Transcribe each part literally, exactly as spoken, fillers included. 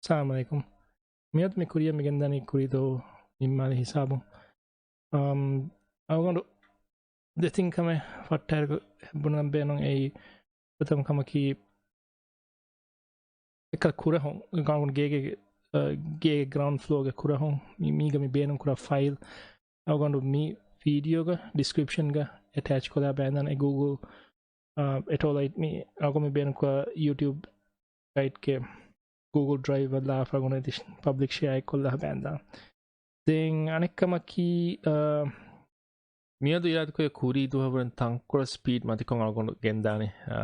އައްސަލާމު ޢަލައިކުމް. މިއަދު މި ކުރިއަށް މި ގެންދާނީ ކުރީ ދުވަހު ނިންމާލި ހިސާބުން. އަމް، އަޅުގަނޑު ދެތިން ކަމެއް ފައްޓައިގެން ބުނަން ބޭނުން. އެއީ ފުރަތަމަ ކަމަކީ، އެކަލަ ކުރަހުން، ގައުން ގޭގެ، އަ، ގޭގެ ގްރައުންޑް ފްލޯގެ ކުރަހުން މި-، މީގަ މި ބޭނުން ކުރާ ފައިލް އަޅުގަނޑު މި ވީޑިއޯގަ ޑިސްކްރިޕްޝަންގަ އެޓޭޗް ކޮށްލާ ބޭންދާނެ. ގޫގުލް، އަ، އެޓޯލައިޓް މި އަޅުގަނޑު މި ބޭނުން ކުރާ ޔޫޓިއުބް ސައިޓްގެ ގޫގުލް ޑްރައިވް އަށް ލާފަ އަޅުގަނޑު އެތި ޕަބްލިކް ޝެއާއެއް ކޮށްލާ ބޭންދާނެ. ދެން އަނެއް ކަމަކީ، އަ، މިއަދު އިރާދަކުރޭ ކުރީ ދުވަހަށްވުރެން ތަންކޮޅެއް ސްޕީޑް މަތިކޮށް އަޅުގަނޑު ގެންދާނެ. އަ،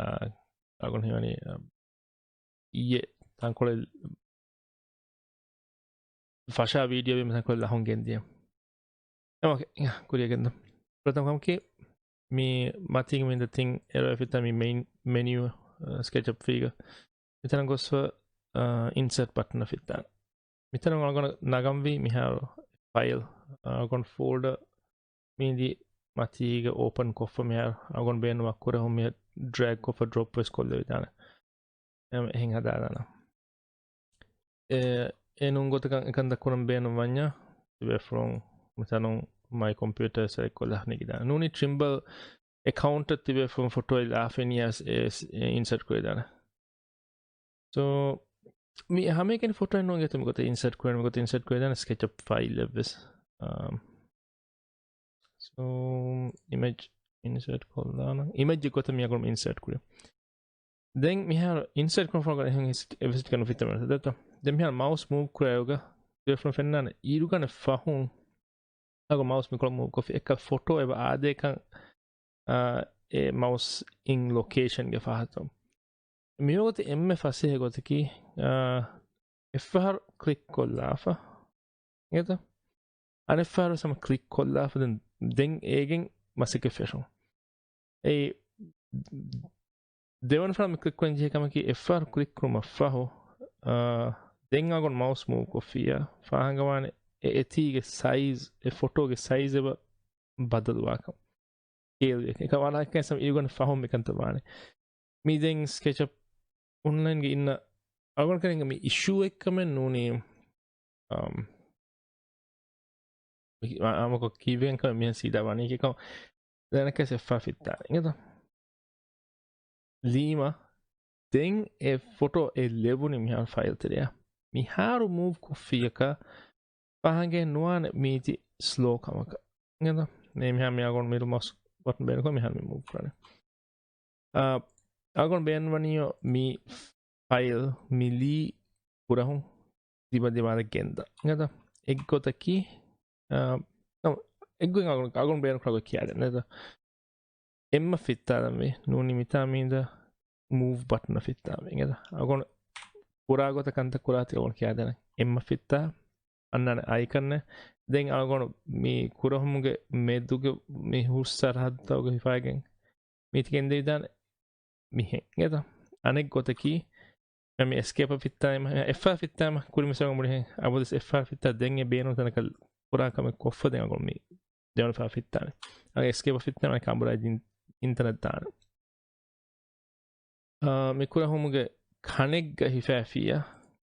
އަޅުގަނޑު ހީވަނީ، އަ، އިއްޔެ ތަންކޮޅެއް ފަށާ ވީޑިއޯ ވީމަ ތަންކޮޅެއް ލަހުން ގެންދިޔަ. އެ އޯކޭ، ކުރިއަށް ގެންދަ. ފުރަތަމަ ކަމަކީ، މި މަތީގެ މި ދެތިން އެރޮ ފިތާ މި މެއިން މެނިއު، އަ، ސްކެޗްއަޕް ފީގަ. މިތަނަށް ގޮސްފަ، އަ، އިންސަޓް ބަޓަނަށް ފިއްތާނެ. މިތަނަށް އަޅުގަނޑު ނަގަންވީ މިހާރު ފައިލް، އަ، އަޅުގަނޑު ފޯލްޑަ މީދި މަތީގަ އޯޕަން ކޮށްފަ މިހާރު އަޅުގަނޑު ބޭނުންވާ ކުރަހުން މި ޑްރެގް ކޮށްފަ ޑްރޮޕް ވެސް ކޮށްލެވިދާނެ. އެހެން ހަދާލާނަ. އެ، އެ ނޫން ގޮތަކަށް އެކަންތައް ކުރަން ބޭނުން ވަންޏާ، ތިބޭފުޅުން މިތަނުން މައި ކޮމްޕިއުޓަރ ސެލެކްޓް ކޮށްލާ ނެގިދާނެ. ނޫނީ ޓްރިމްބަލް އެކައުންޓަށް ތިބޭފުޅުން ފޮޓޯއެއް ލާފައިނިޔާސް އެ، އެ އިންސަޓް ކުރެވިދާނެ. ސޯ، މި ހަމައެކަނި ފޮޓޯއެއް ނޫން އެތަ މި ގޮތަށް އިންސަޓް ކުރޭ، މި ގޮތަށް އިންސަޓް ކުރެވިދާނެ ސްކެޗްއަޕް ފައިލް އެއްވެސް. އާ، ސޯ، އިމެޖް އިންސަޓް ކޮށްލާނަން. އިމެޖް ގޮތަށް މި އަޅުގަނޑު އިންސަޓް ކުރި. ދެން މިހާރު އިންސަޓް ކުރުމަށް އެހެން އެވެސްޓި ކަނު ފިތަމަ ދެތޯ. ދެން މިހާރު މައުސް މޫވް ކުރާއިރުގަ ތިބޭފުޅުން ފެންނާނެ އިރުގަނޑު ފަހުން އަގު މައުސް މިކޮޅަށް މޫވް ކޮށްފި އެކަ ފޮޓޯ އެބަ އާދޭކަން، އާ، އެ މައުސް އިން ލޮކޭޝަންގެ ފަހަތު. މިވަގުތު އެންމެ ފަސޭހަ ގޮތަކީ، އާ، އެއްފަހަރު ކްލިކް ކޮށްލާފަ. އިނގޭތަ؟ އަނެއްފަހަރު ހަމަ ކްލިކް ކޮށްލާފަ ދެން، ދެން އޭގެން މަސައްކަތް ފެށުން. އެއީ ދެވަނަ ފަހަރު މި ކްލިކް ކުރަން ޖެހޭ ކަމަކީ އެއްފަހަރު ކްލިކް ކުރުމަށް ފަހު، އާ، ދެން އަގޮން މައުސް މޫވް ކޮށްފިއްޔާ ފާހަނގަވާނެ އެ އެތީގެ ސައިޒް، އެ ފޮޓޯގެ ސައިޒް އެބަ ބަދަލުވާކަން. ސްކޭލް ވިޔަކަ. އެކަ ވާނާކަން ސަމް އިރުގަނޑު ފަހުން މިކަންތައް ވާނެ. މި ދެން ސްކެޗްއަޕް އޮންލައިންގެ އިންނަ އަޅުގަނޑު ކަން މި އިޝޫ އެއްކަމެއް ނޫނީ، އަމް، އާ، އާ، ކީއްވެގެން ކަމެއް މިހެން ސީދާ ވަނީ ކިކަން ދެން އަނެއްކާ އެއްފަހަރު ފިއްތާ. އިނގޭތަ؟ ލީމަ ދެން އެ ފޮޓޯ އެ ލެވުނީ މިހާރު ފައިލް ތެރެއަށް. މިހާރު މޫވް ކޮށްފިއްޔަކަ ފާހަނގެއް ނުވާނެ މީތި ސްލޯ ކަމަކަށް. އިނގޭތަ؟ މި މިހާ މި އަގޮން މިރު މައުސް ބަޓަން ބޭނުންކޮށް މިހާރު މި މޫވް ކުރާނެ. އާ، އަގޮން ބޭނުންވަނީ މި ފައިލް މި ލީ ކުރަހުން ދިމަ ދިމާލަށް ގެންދާ. އިނގޭތަ؟ އެއްގޮތަކީ، އާ، އެއްގޮތް އަގޮން، އަގޮން ބޭނުން ކުރާ ގޮތް ކިޔާދެން. އިނގޭތަ؟ އެންމެ ފިއްތާލަންވީ ނޫނީ މިތާ މީދަ މޫވް ބަޓަނަށް ފިއްތާލަންވީ. އިނގޭތަ؟ އަގޮން ކުރާ ގޮތަށް ކަންތައް ކުރާތީ އަގޮން ކިޔާދޭނަން. އެންމެ ފިއްތާ އަންނާނެ އައިކަންނެއް. ދެން އަގޮން މި ކުރަހުމުގެ މެދުގެ މި ހުސް ސަރަހައްދުތަކުގަ ހިފައިގެން މީތި ގެންދެވިދާނެ މިހެން. އިނގޭތަ؟ އަނެއް ގޮތަކީ، މި އެސްކޭޕަށް ފިއްތާމަ، އެއްފަހަރު ފިއްތާމަ ކުރި މިސާލަކަށް ބުނިހެން އަބަދުވެސް އެއްފަހަރު ފިއްތާ ދެން އެ ބޭނުން ތަނަކަށް ކުރާ ކަމެއް ކޮށްފަ ދެން އަގޮން މި ދެވަނަ ފަހަރު ފިއްތާނެ. އަގަ އެސްކޭޕަށް ފިއްތާމަ ކާނބުރާ އިން-، އިންތަނަށް ދާނެ. އާ، މި ކުރަހުމުގެ ކަނެއްގަ ހިފައިފިއްޔާ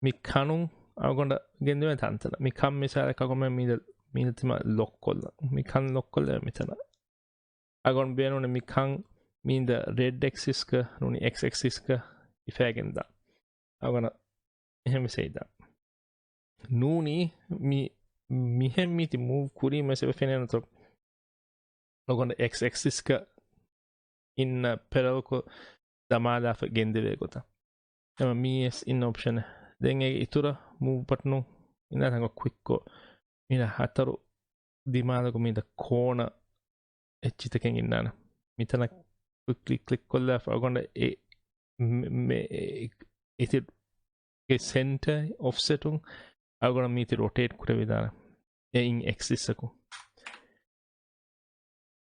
މި ކަނުން އަގޮނޑަށް ގެންދެވޭ ތަންތަނަށް. މި ކަން މިސާލަކަށް އަގޮން މި މީދަ، މީދަ ތިމާ ލޮކް ކޮށްލަން. މި ކަން ލޮކް ކޮށްލެވޭ މިތަނަށް. އަގޮން ބޭނުން މި ކަން މީންދަ ރެޑް އެކްސިސްގަ ނޫނީ އެކްސް އެކްސިސްގަ ހިފައިގެންދާ. އަގޮނަށް އެހެން ވެސް ހެއްދާ. ނޫނީ މި، މިހެން މީތި މޫވް ކުރީމަ ވެސް އެބަ ފެނޭނެތޯ. އަގޮން އެކްސް އެކްސިސްގަ އިންނަ ޕެރަލަލްކޮށް ދަމާލާފަ ގެންދެވޭ ގޮތަށް. އެމަ މީ ވެސް އިން އޮޕްޝަނެއް. ދެން އޭގެ އިތުރަށް މޫވް ބަޓަނު އިންނާ ތަންކޮށް ކުއިކްކޮށް މީނަ ހަތަރު ދިމާލަކު މީދަ ކޯނަ އެއްޗިތަކެއް އިންނާނެ. މިތަނަށް ކުއިކް ކްލިކް ކްލިކް ކޮށްލާފަ އަގޮނޑަށް އެ، މެ-، މެ-، އެ، އެތި ގެ ސެންޓަރ އޮފްސެޓުން އަގޮނޑަށް މީތި ރޮޓޭޓް ކުރެވިދާނެ. އެ އިން އެކްސިސްއަކު.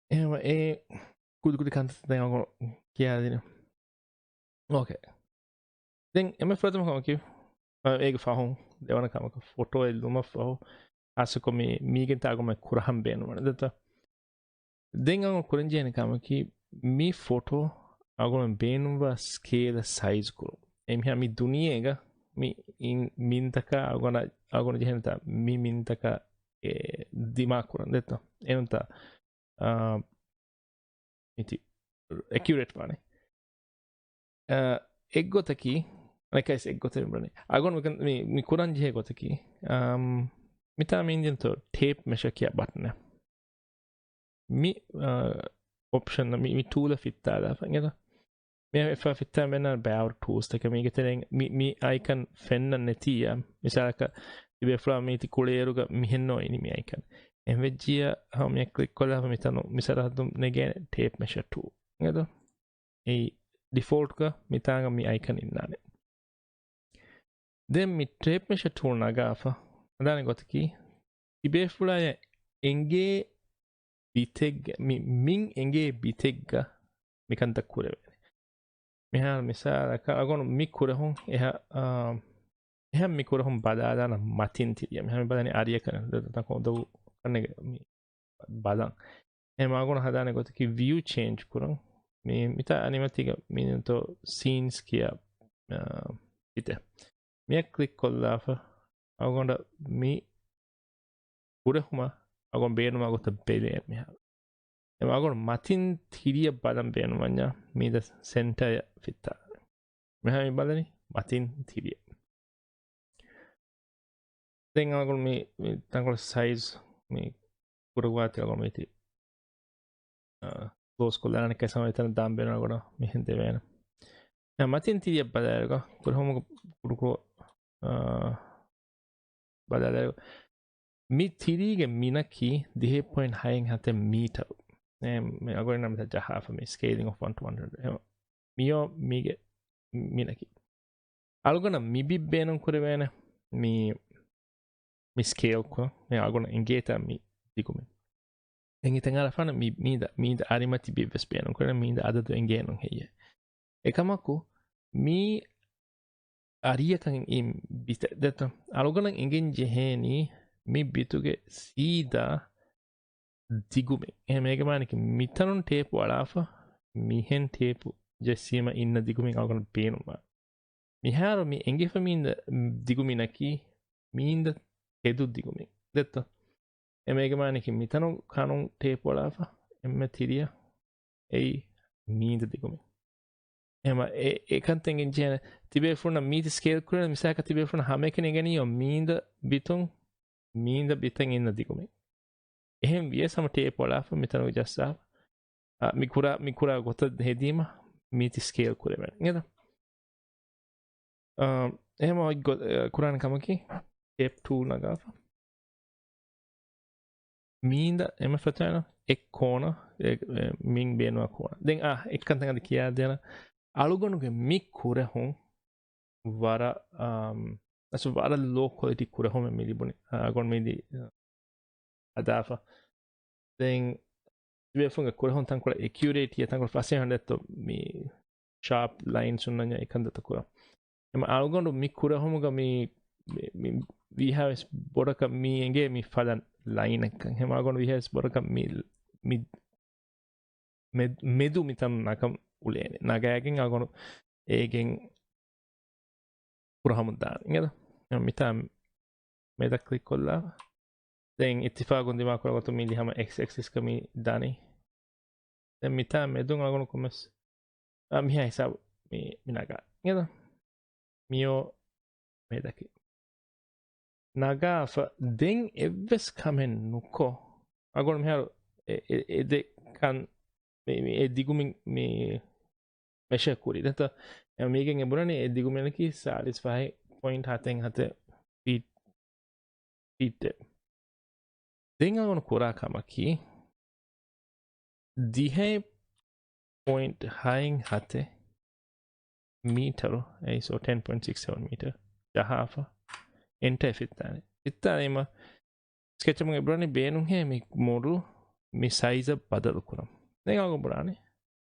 އެހެންވެ އެ ކުދިކުދި ކަންތައް ދެން އަގޮނޑު ކިޔާދިނަ. އޯކޭ. ދެން އެންމެ ފުރަތަމަ ކަމަކީ، އަ، އޭގެ ފަހުން ދެވަނަ ކަމަކަށް ފޮޓޯއެއް ލުމަށް ފަހު، ހާއްސަކޮށް މި، މީގެން ތާގުމެ ކުރަހަން ބޭނުންވަނެ ދެތަ. ދެން އަގުން ކުރަންޖެހޭނެ ކަމަކީ، މި ފޮޓޯ އަގުން ބޭނުންވާ ސްކޭލަށް ސައިޒް ކުރުން. އެމިހާ މި ދުނިޔޭގަ މި އިން މިންތަކާ އަގޮނަ އަގޮނަ ޖެހެންތާ މި މިންތަކާ އެ ދިމާ ކުރަން ދެއްތޯ. އެނުންތާ އާ، މިތި އެކިއުރޭޓް ވާނެ. އާ، އެއްގޮތަކީ، އަނެކައިސް އެއްގޮތެއް މި ބުނީ. އަގޮން މިކަން މި، މި ކުރަން ޖެހޭ ގޮތަކީ، އާ، މިތާ މި އިންޖިންތޯ ޓޭޕް މެޝަ ކިޔާ ބަޓަނެއް. މި، އާ، އޮޕްޝަން މި، މި ޓޫލަށް ފިއްތާލާފަ އިނގޭތަ؟ މި އެފާ ފިއްތާ މެންނާ ބާވަރު ޓޫލްސް ތަކެއް މީގެ ތެރެއިން މި، މި އައިކަން ފެންނަން ނެތިއްޔާ، މިސާލަކަށް ތިބޭފުޅާ މީތި ކުޅޭއިރުގަ މިހެންނޯ އިނީ މި އައިކަން. އެހެން ވެއްޖިއްޔާ ހަމަ މިއަށް ކްލިކް ކޮށްލާފަ މިތަނު މި ސަރަހައްދުން ނެގޭނެ ޓޭޕް މެޝަ ޓޫލް. އިނގޭތޯ؟ އެއީ ޑިފޯލްޓްގަ މިތާނގަ މި އައިކަން އިންނާނެ. ދެން މި ޓޭޕް މެޝަ ޓޫލް ނަގާފަ ހަދާނެ ގޮތަކީ ތިބޭފުޅާޔަށް އެނގޭ ބިތެއްގަ، މި، މިން އެނގޭ ބިތެއްގަ މިކަންތައް ކުރެވޭނެ. މިހާރު މިސާލަކަށް އަގޮނު މި ކުރެހުން އެހާ، އާ، އެހެން މި ކުރެހުން ބަލާލާނަ މަތިން ތިރިއަށް. މިހާރު މި ބަލަނީ އަރިއަކަށް ތަކޮ އުދަވު ކަންނެގެ މި ބަލަން. އެހެން އަގޮނު ހަދާނެ ގޮތަކީ ވިއު ޗޭންޖް ކުރަން. މި، މިތާ އަނިމަތީގަ މިންތޯ ސީންސް ކިޔާ، އާ، ކިތެއް. މިއަށް ކްލިކް ކޮށްލާފަ އަގޮނޑަށް މި ކުރެހުމަށް އަގޮން ބޭނުމާ ގޮތަށް ބެލޭ މިހާރު. އެމަ އަގޮން މަތިން ތިރިއަށް ބަލަން ބޭނުމަންޏާ މީދަ ސެންޓަރ ފިއްތާ. މިހާ މި ބަލަނީ މަތިން ތިރިއަށް. ދެން އަގޮން މި، މި ތަންކޮޅެއް ސައިޒް މި ކުރައްވާތި އަގޮން މީތި، އާ، ކްލޯސް ކޮށްލާނެ ކެސަމ އެތަނަށް ދާން ބޭނުން އަގޮނަށް މިހެން ދެވޭނެ. އެ މަތިން ތިރިއަށް ބަލާލިގަ ކުރެހުމުގެ ކުޑަކޮށް، އާ، ބަލާލިގަ މި ތިރީގެ މިނަކީ ދިހަ ޕޮއިންޓް ހައެއް ހަތެއް މީޓަރު. އެ، މި އަގޮން ނަމަ ޖަހާފަ މި ސްކޭލިން އޮފް ވަން ޓު ވަން ހަންޑްރެޑް. މިއޯ މީގެ މިނަކީ. އަޅުގަނޑަށް މި ބިތް ބޭނުން ކުރެވޭނެ. މި، މި ސްކޭލް ކޮށް، މި އަގުނަ އެނގޭތާ މި ދިގުމެއް. ދެން އެތަން އަރާފާނަ މި، މީދަ، މީދަ އަރިމަތި ބިތް ވެސް ބޭނުން ކުރޭ، މީދަ އަދަދު އެނގޭނު ހެއްޔޭ. އެކަމަކު، މި އަރިއަކަށް އިން ބިތެއް ދެތަ؟ އަޅުގަނޑަށް އެނގެން ޖެހޭނީ މި ބިތުގެ ސީދާ ދިގުމެއް. އެހެން މޭގެ މާނައަކީ މިތަނުން ޓޭޕު އަޅާފަ، މިހެން ޓޭޕު ޖެއްސީމަ އިންނަ ދިގުމެއް އަޅުގަނޑަށް ބޭނުންވާ. މިހާރު މި އެނގިފަ މީނދަ ދިގުމިނަކީ މީނދަ ތެދު ދިގުމެއް. ދެއްތޯ؟ އެ މޭގެ މާނައަކީ މިތަނުން ކަނުން ޓޭޕު އަޅާފަ، އެންމެ ތިރިއަށް އެއީ މީނދަ ދިގުމެއް. އެހެމަ އެ، އެކަންތައް އެނގެން ޖެހޭނެ. ތިބޭފުޅުންނަށް މީތި ސްކޭލް ކުރޭނެ މިސާލަކަށް ތިބޭފުޅުން ހަމައެކަނި އެނގެނީ މީނދަ ބިތުން، މީނދަ ބިތަށް އިންނަ ދިގުމެއް. އެހެން ވިޔަސް ހަމަ ޓޭޕް އަޅާފަ މިތަނުގެ ޖައްސާފަ. އާ، މި ކުރާ، މި ކުރާ ގޮތަށް ހެދީމަ މީތި ސްކޭލް ކުރެވޭނެ. އިނގޭތަ؟ އާ، އެހެމަ އޮތް ގޮ-، އެ، ކުރާނެ ކަމަކީ ޓޭޕް ޓޫލް ނަގާފަ. މީނދަ އެމަ ފަތާނަ އެއް ކޯނަ، އެ، އެ، މިން ބޭނުވާ ކޯނަ. ދެން އާ، އެއްކަންތައް އަދި ކިޔާދޭނަ. އަޅުގަނޑުގެ މި ކުރެހުން ވަރަށް، އާ، އަސް ވަރަށް ލޯ ކޮލިޓީ ކުރެހުމެއް މި ލިބުނީ. އާ، އަގޮން މިދި، އާ، އަދާފަ. ދެން ތިބޭފުންގެ ކުރެހުން ތަންކޮޅެއް އެކިއުރޭޓީ ތަންކޮޅެއް ފަސޭހަ ހަނޑެއްތޯ މި ޝާޕް ލައިންސް ހުންނަންޏާ އެކަންތައް ކުރަން. އެމަ އަޅުގަނޑު މި ކުރެހުމުގަ މި، މި، މި ވީހާވެސް ބޮޑަކަށް މި އެނގޭ މި ފަލަން ލައިނަކަށް. ހެމަ އަޅުގަނޑު ވީހާވެސް ބޮޑަކަށް މި، މި މެ-، މެދު މިތަން ނަކަން އުޅޭނެ. ނަގާގެން އަގޮނު އޭގެން ކުރަހަމުން ދާނެ. އިނގޭތަ؟ މިތާ މެދަށް ކްލިކް ކޮށްލާ. ދެން އިއްތިފާގުން ދިމާކުރާ ގޮތުން މީ ހަމަ އެކްސް އެކްސިސްގަ މީ ދާނީ. ދެން މިތާ މެދުން އަގޮނު ކޮންމެސް، އާ، މިހާ ހިސާބު މި، މި ނަގާ. އިނގޭތަ؟ މިއޯ މެދަކީ. ނަގާފަ ދެން އެއްވެސް ކަމެއް ނުކޮށް، އަގޮނު މިހާރު އެ، އެ، އެ ދެ ކަން މި، މި އެ ދިގުމިން މި މެޝަ ކުރި. ދެންތަ، މީގެން އެ ބުނަނީ އެ ދިގުމިނަކީ ސާޅީސް ފަހެއް ޕޮއިންޓް ހަތެއް ހަތެއް ފީޓް، ފީޓެއް. ދެން އަގޮނު ކުރާ ކަމަކީ، ދިހަ ޕޮއިންޓް ހައެއް ހަތެއް މީޓަރު، އެއީ ސޯ ޓެން ޕޮއިންޓް ސިކްސް ސެވަން މީޓަރު ޖަހާފަ އެންޓަރ ފިއްތާނެ. ފިއްތާލީމަ ސްކެޗަށް އެބުރާނީ ބޭނުންހޭ މި މޮޑުލް މި ސައިޒަށް ބަދަލު ކުރަން. ދެން އަގޮން ބުރާނީ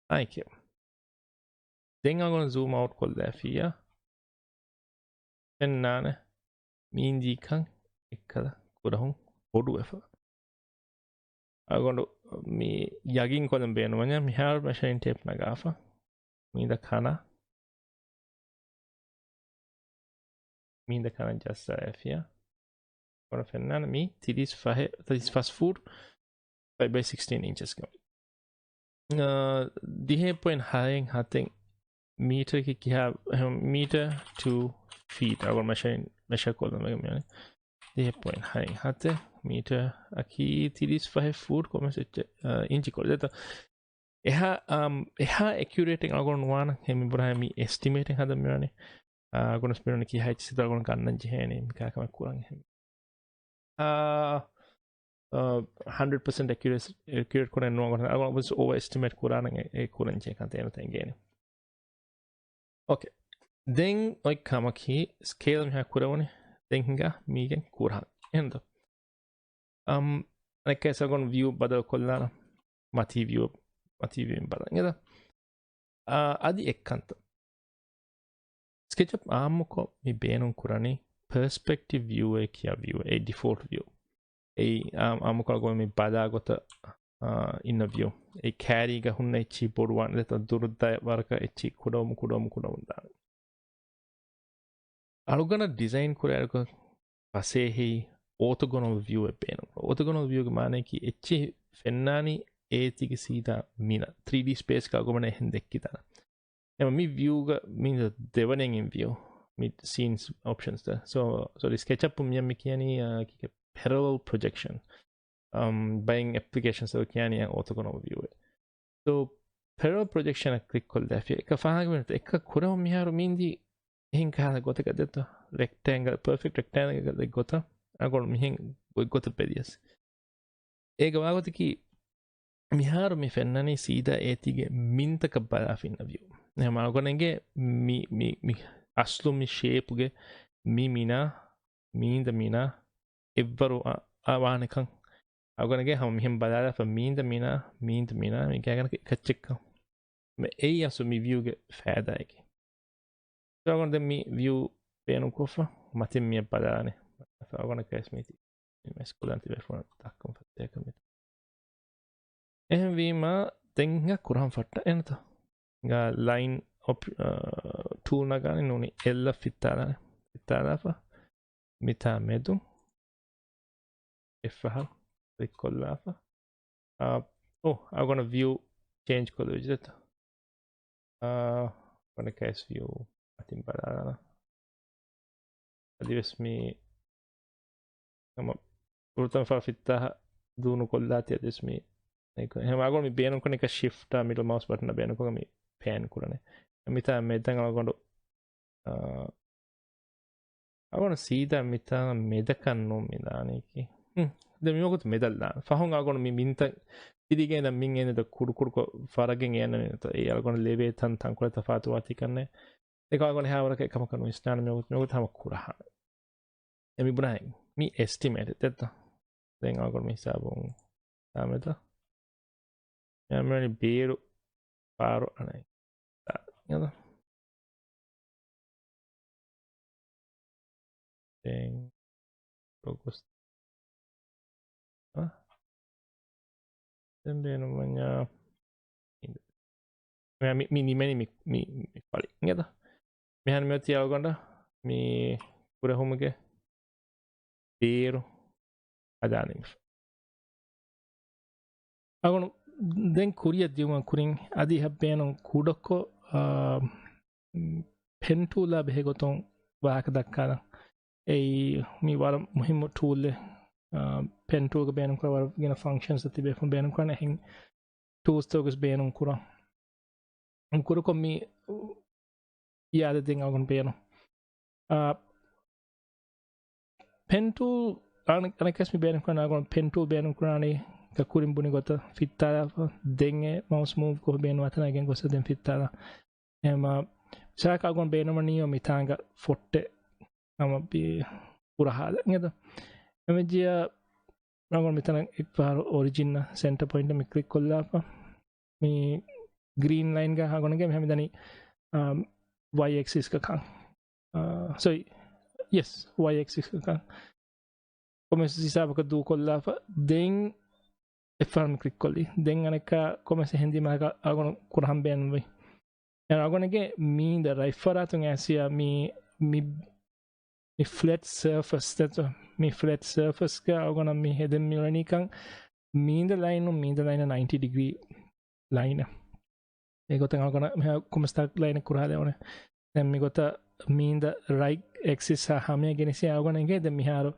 އާއެކޭ. ދެން އަގޮން ޒޫމް އައުޓް ކޮށްލާފިއްޔާ ފެންނާނެ މީން ދީކަން އެއްކަލަ ކުރަހުން ބޮޑުވެފަ. އަގޮނޑު މި ޔަގީން ކޮށްލަން ބޭނުމަންޏާ މިހާރު މެޝަރިން ޓޭޕް ނަގާފަ މީދަ ކަނާ. މީނދަ ކަން ޖައްސާފިޔާ. އަޅުގަނޑަށް ފެންނާނެ މީ ތިރީސް ފަހެއް، ތިރީސް ފަސް ފޫޓް، ފައިވް ބައި ސިކްސްޓީން އިންޗަސް ގަން. އާ، ދިހަ ޕޮއިންޓް ހައެއް ހަތެއް މީޓަރަކީ ކިހާ، އެހެން މީޓަރ ޓު ފީޓް އަޅުގަނޑު މެޝަރ، މެޝަރ ކޮށްލަން މި ދިހަ ޕޮއިންޓް ހައެއް ހަތެއް މީޓަރ އަކީ ތިރީސް ފަހެއް ފޫޓް ކޮމެސް އެއްޗެއް، އާ، އިންޗި ކޮށް. ދެތަ އެހާ، އާ، އެހާ އެކިއުރޭޓެއް އަޅުގަނޑު ނުވާނަން ހެމި ބުރާ މި އެސްޓިމޭޓެއް ހަދަން މިވާނެ. އާ، އަޅުގަނޑު މިވަނީ ކިހާ އެއްޗެއް އަޅުގަނޑު ގަންނަން ޖެހޭނެ މި ކާކަމެއް ކުރަން ހެމި. އާ، އާ، ހަންޑްރެޑް ޕަސެންޓް އެކިއުރެސް، އެކިއުރޭޓް ކުރަން ނުވާ ގޮތަށް އަޅުގަނޑު އޮވަރ އެސްޓިމޭޓް ކުރާނަން އެ، އެ ކުރަން ޖެހޭ ކަންތައް އެންމެ އެނގޭނެ. އޯކޭ. ދެން އޮތް ކަމަކީ ސްކޭލް މިހާ ކުރެވުނީ. ދެން ހިނގާ މީގެން ކުރާ. އެހެންދޯ؟ އަމް، އަނެއްކާ ސަގޮން ވިއު ބަދަލު ކޮށްލާނަ. މަތީ ވިއު، މަތީ ވިއު ބަދަލު. އެދަ؟ އާ، އަދި އެއްކަންތައް. ސްކެޗްއަޕް އާއްމުކޮށް މި ބޭނުން ކުރަނީ ޕަރސްޕެކްޓިވް ވިއު އޭ ކިޔާ ވިއު އޭ ޑިފޯލްޓް ވިއު. އެއީ އާ، އާއްމުކޮށް މި ބަލާ ގޮތަށް، އާ، އިންނަ ވިއު. އެ ކާރީގަ ހުންނަ އެއްޗި ބޮޑުވާން ދެތަ ދުރުދާ ވަރަކަށް އެއްޗި ކުޑަވުމު، ކުޑަވުމު، ކުޑަވުން ދާނެ. އަޅުގަނޑަށް ޑިޒައިން ކުރާއިރު ފަސޭހައި އޯތޮގޮނަލް ވިއުއެއް ބޭނުން. އޯތޮގޮނަލް ވިއުގެ މާނައަކީ އެއްޗެހި ފެންނާނީ އޭތީގެ ސީދާ މިނަ ތްރީ ޑީ ސްޕޭސްގަ އަޅުގަނޑަށް އެހެން ދެއްކިދާނެ. އެމަ މި ވިއުގަ މި ދެވަނައިން ވިއު، މި ސީންސް އޮޕްޝަންސް ދަ. ސޯ، ސޮރީ، ސްކެޗްއަޕް މިއަށް މި ކިޔަނީ، އާ، ކިކެ ޕެރަލަލް ޕްރޮޖެކްޝަން. އަމް، ބައެއް އެޕްލިކޭޝަންސް އަށް ކިޔާނީ އޯތޮގޮނަލް ވިއުއޭ. ސޯ، ޕެރަލަލް ޕްރޮޖެކްޝަނަށް ކްލިކް ކޮށްލާފި. އެކަ ފާހަގަ ވެންތަ؟ އެކަ ކުރެވުން މިހާރު މީންދީ އެހެން ކަހަލަ ގޮތަކަށް ދެތޯ؟ ރެކްޓޭންގަލް، ޕަރފެކްޓް ރެކްޓޭންގަލް ގޮތަށް އަގޮން މިހެން ގޮތް ގޮތަށް ބެލިޔަސް. އޭގެ ވާގޮތަކީ މިހާރު މި ފެންނަނީ ސީދާ އޭތީގެ މިންތަކަށް ބަލާފިންނަ ވިއު. އެހެން އަޅުގަނޑުގެ މި، މި، މި އަސްލު މި ޝޭޕުގެ މި މިނާ، މީނދަ މިނާ، އެއްވަރު އަ، އަ، ވާނެކަން. އަޅުގަނޑުގެ ހަމަ މިހެން ބަލާލާފަ މީނދަ މިނާ، މީނދަ މިނާ، މި ގާގަނޑަކަށް އެކައްޗެއްކަން. މެ އެއީ އަސްލު މި ވިއުގެ ފައިދާއެކޭ. އަޅުގަނޑު ދެން މި ވިއު ބޭނުންކޮށްފަ މަތިން މިއަށް ބަލާނެ. އަޅުގަނޑަކަށް މީތި މެސްކުލަން ތިބޭފުޅުން ދައްކަން ފައްތައަކަށް މިތަ. އެހެންވީމަ ދެން ހިނގާ ކުރަން ފައްޓަ އެންތަ؟ ހިނގާ ލައިން އޮޕް، އާ، ޓޫލް ނަގާނެ ނޫނީ އެލް އަށް ފިއްތާލާނެ. ފިއްތާލާފަ މިތާ މެދު އެއްފަހަރު ކްލިކް ކޮށްލާފަ. އާ، އޯ، އަޅުގަނޑަށް ވިއު ޗޭންޖް ކޮށްލު ވެއްޖެތަ؟ އާ، އަޅުގަނޑަކަށް ވިއު އަތިން ބަލާލާނަ. އަދިވެސް މި ހަމަ ފުރަތަމަ ފަހަރު ފިއްތާހަ ދޫނު ކޮށްލާތީ އަދިވެސް މި އެކ-، އެހެން އަޅުގަނޑު މި ބޭނުން ކުރަނީ އެކަ ޝިފްޓާ މިޑްލް މައުސް ބަޓަން ބޭނުން ކޮށްގެން މި ޕޭން ކުރަނީ. މިތާ މެދަށް އަޅުގަނޑު، އާ، އަޅުގަނޑު ސީދާ މިތާ މެދަކަށް ނޫން މި ދާނީކީ. ހުން. ދެން މިވަގުތު މެދަށް ދާން. ފަހުން އަޅުގަނޑު މި މިންތައް ތިރިގެން ދާ މިން އެން ދަ ކުޑު ކުޑުކޮށް ފަރަގެން އެންނަނީ ނުތަ. އެ އަޅުގަނޑު ލެވޭ ތަން ތަންކޮޅެއް ތަފާތު ވާތީ ކަންނޭ. އެކަ އަޅުގަނޑު ހާވަރަކަށް އެކަމަކަށް ނުވިސްނާނެ މިވަގުތު، މިވަގުތު ހަމަ ކުރަހާ. އެ މި ބުނާ މި އެސްޓިމޭޓް ދެއްތަ؟ ދެން އަޅުގަނޑު މި ހިސާބުން ދާމެދަ. އެ މިވަނީ ބޭރު ފާރު އަނެއް. އެދަ. ދެން ރޮގޮސް. އަ؟ ދެން ބޭނުމަންޏާ. މި، މި، މި ނިމެނީ މި، މި، މި ފަޅި. އިނގޭތަ؟ މިހާރު މިއޮތީ އަޅުގަނޑަށް މި ކުރެހުމުގެ ބޭރު ހަދާނެ މި. އަޅުގަނޑު ދެން ކުރިއަށް ދިޔުމަށް ކުރިން އަދި ހައްބޭނުން ކުޑަކޮށް، އާ، ޕެން ޓޫލާ ބެހޭ ގޮތުން ވާހަކަ ދައްކާލަން. އެއީ މި ވަރަށް މުހިއްމު ޓޫލެއް. އާ، ޕެން ޓޫލްގަ ބޭނުންކުރާ ވަރަށް ގިނަ ފަންކްޝަންސް ތިބޭފުން ބޭނުންކުރާނެ. އެހެން ޓޫލްސްތަކުގެސް ބޭނުން ކުރަން. ކުޑަކޮށް މި އިއާދަ ދެން އަޅުގަނޑު ބޭނުން. އާ، ޕެން ޓޫލް އަނެ-، އަނެއްކާސް މި ބޭނުން ކުރާނެ އަޅުގަނޑު ޕެން ޓޫލް ބޭނުން ކުރާނީ ކުރިން ބުނި ގޮތަށް ފިއްތާލާފަ. ދެން އެ މައުސް މޫވް ކޮށް ބޭނުންވާތަނަށް ގެންގޮސް ދެން ފިއްތާލާ. އެހެންމަ ސާކަ އަޅުގަނޑު ބޭނުމަނީ މިތާނގަ ފޮންޓެއް ހަމަ ބި-، ކުރަހާލަ އިނގޭތަ؟ އެމެޖިއަ އަޅުގަނޑު މިތަނަށް އެއްފަހަރު އޮރިޖިންއަށް ސެންޓަ ޕޮއިންޓަށް މި ކްލިކް ކޮށްލާފަ. މި ގްރީން ލައިންގަ އަޅުގަނޑުގެ ހަމަ ދަނީ، އާ، ވައި އެކްސިސްގަ ކަން. އާ، ސޮރީ، ޔެސް، ވައި އެކްސިސްގަ ކަން. ކޮމެސް ހިސާބަކަށް ދޫކޮށްލާފަ. ދެން އެއްފަހަރު މި ކްލިކް ކޮށްލީ. ދެން އަނެއްކާ ކޮމެސް ހެންދީމަކަށް އަޅުގަނޑު ކުރަހަން ބޭނުންވި. އަޅުގަނޑުގެ މީނދަ ރަތްފަރާތުން އައިސްޔާ މި، މި މި ފްލެޓް ސަރފަސް ދެތޯ، މި ފްލެޓް ސަރފަސްގަ އަޅުގަނޑަށް މި ހެދެން މިއުޅެނީކަން މީންދަ ލައިނުން މީންދަ ލައިނަށް ނައިންޓީ ޑިގްރީ ލައިނެއް. އެގޮތަށް އަޅުގަނޑަށް މިހާ ކޮމެސްތާ ލައިނެއް ކުރާލެވުނެ. ދެން މިގޮތަށް މީންދަ ރައިޓް އެކްސިސް ހާ ހަމަޔަށް ގެނެސް އަޅުގަނޑަށް އެނގޭ. ދެން މިހާރު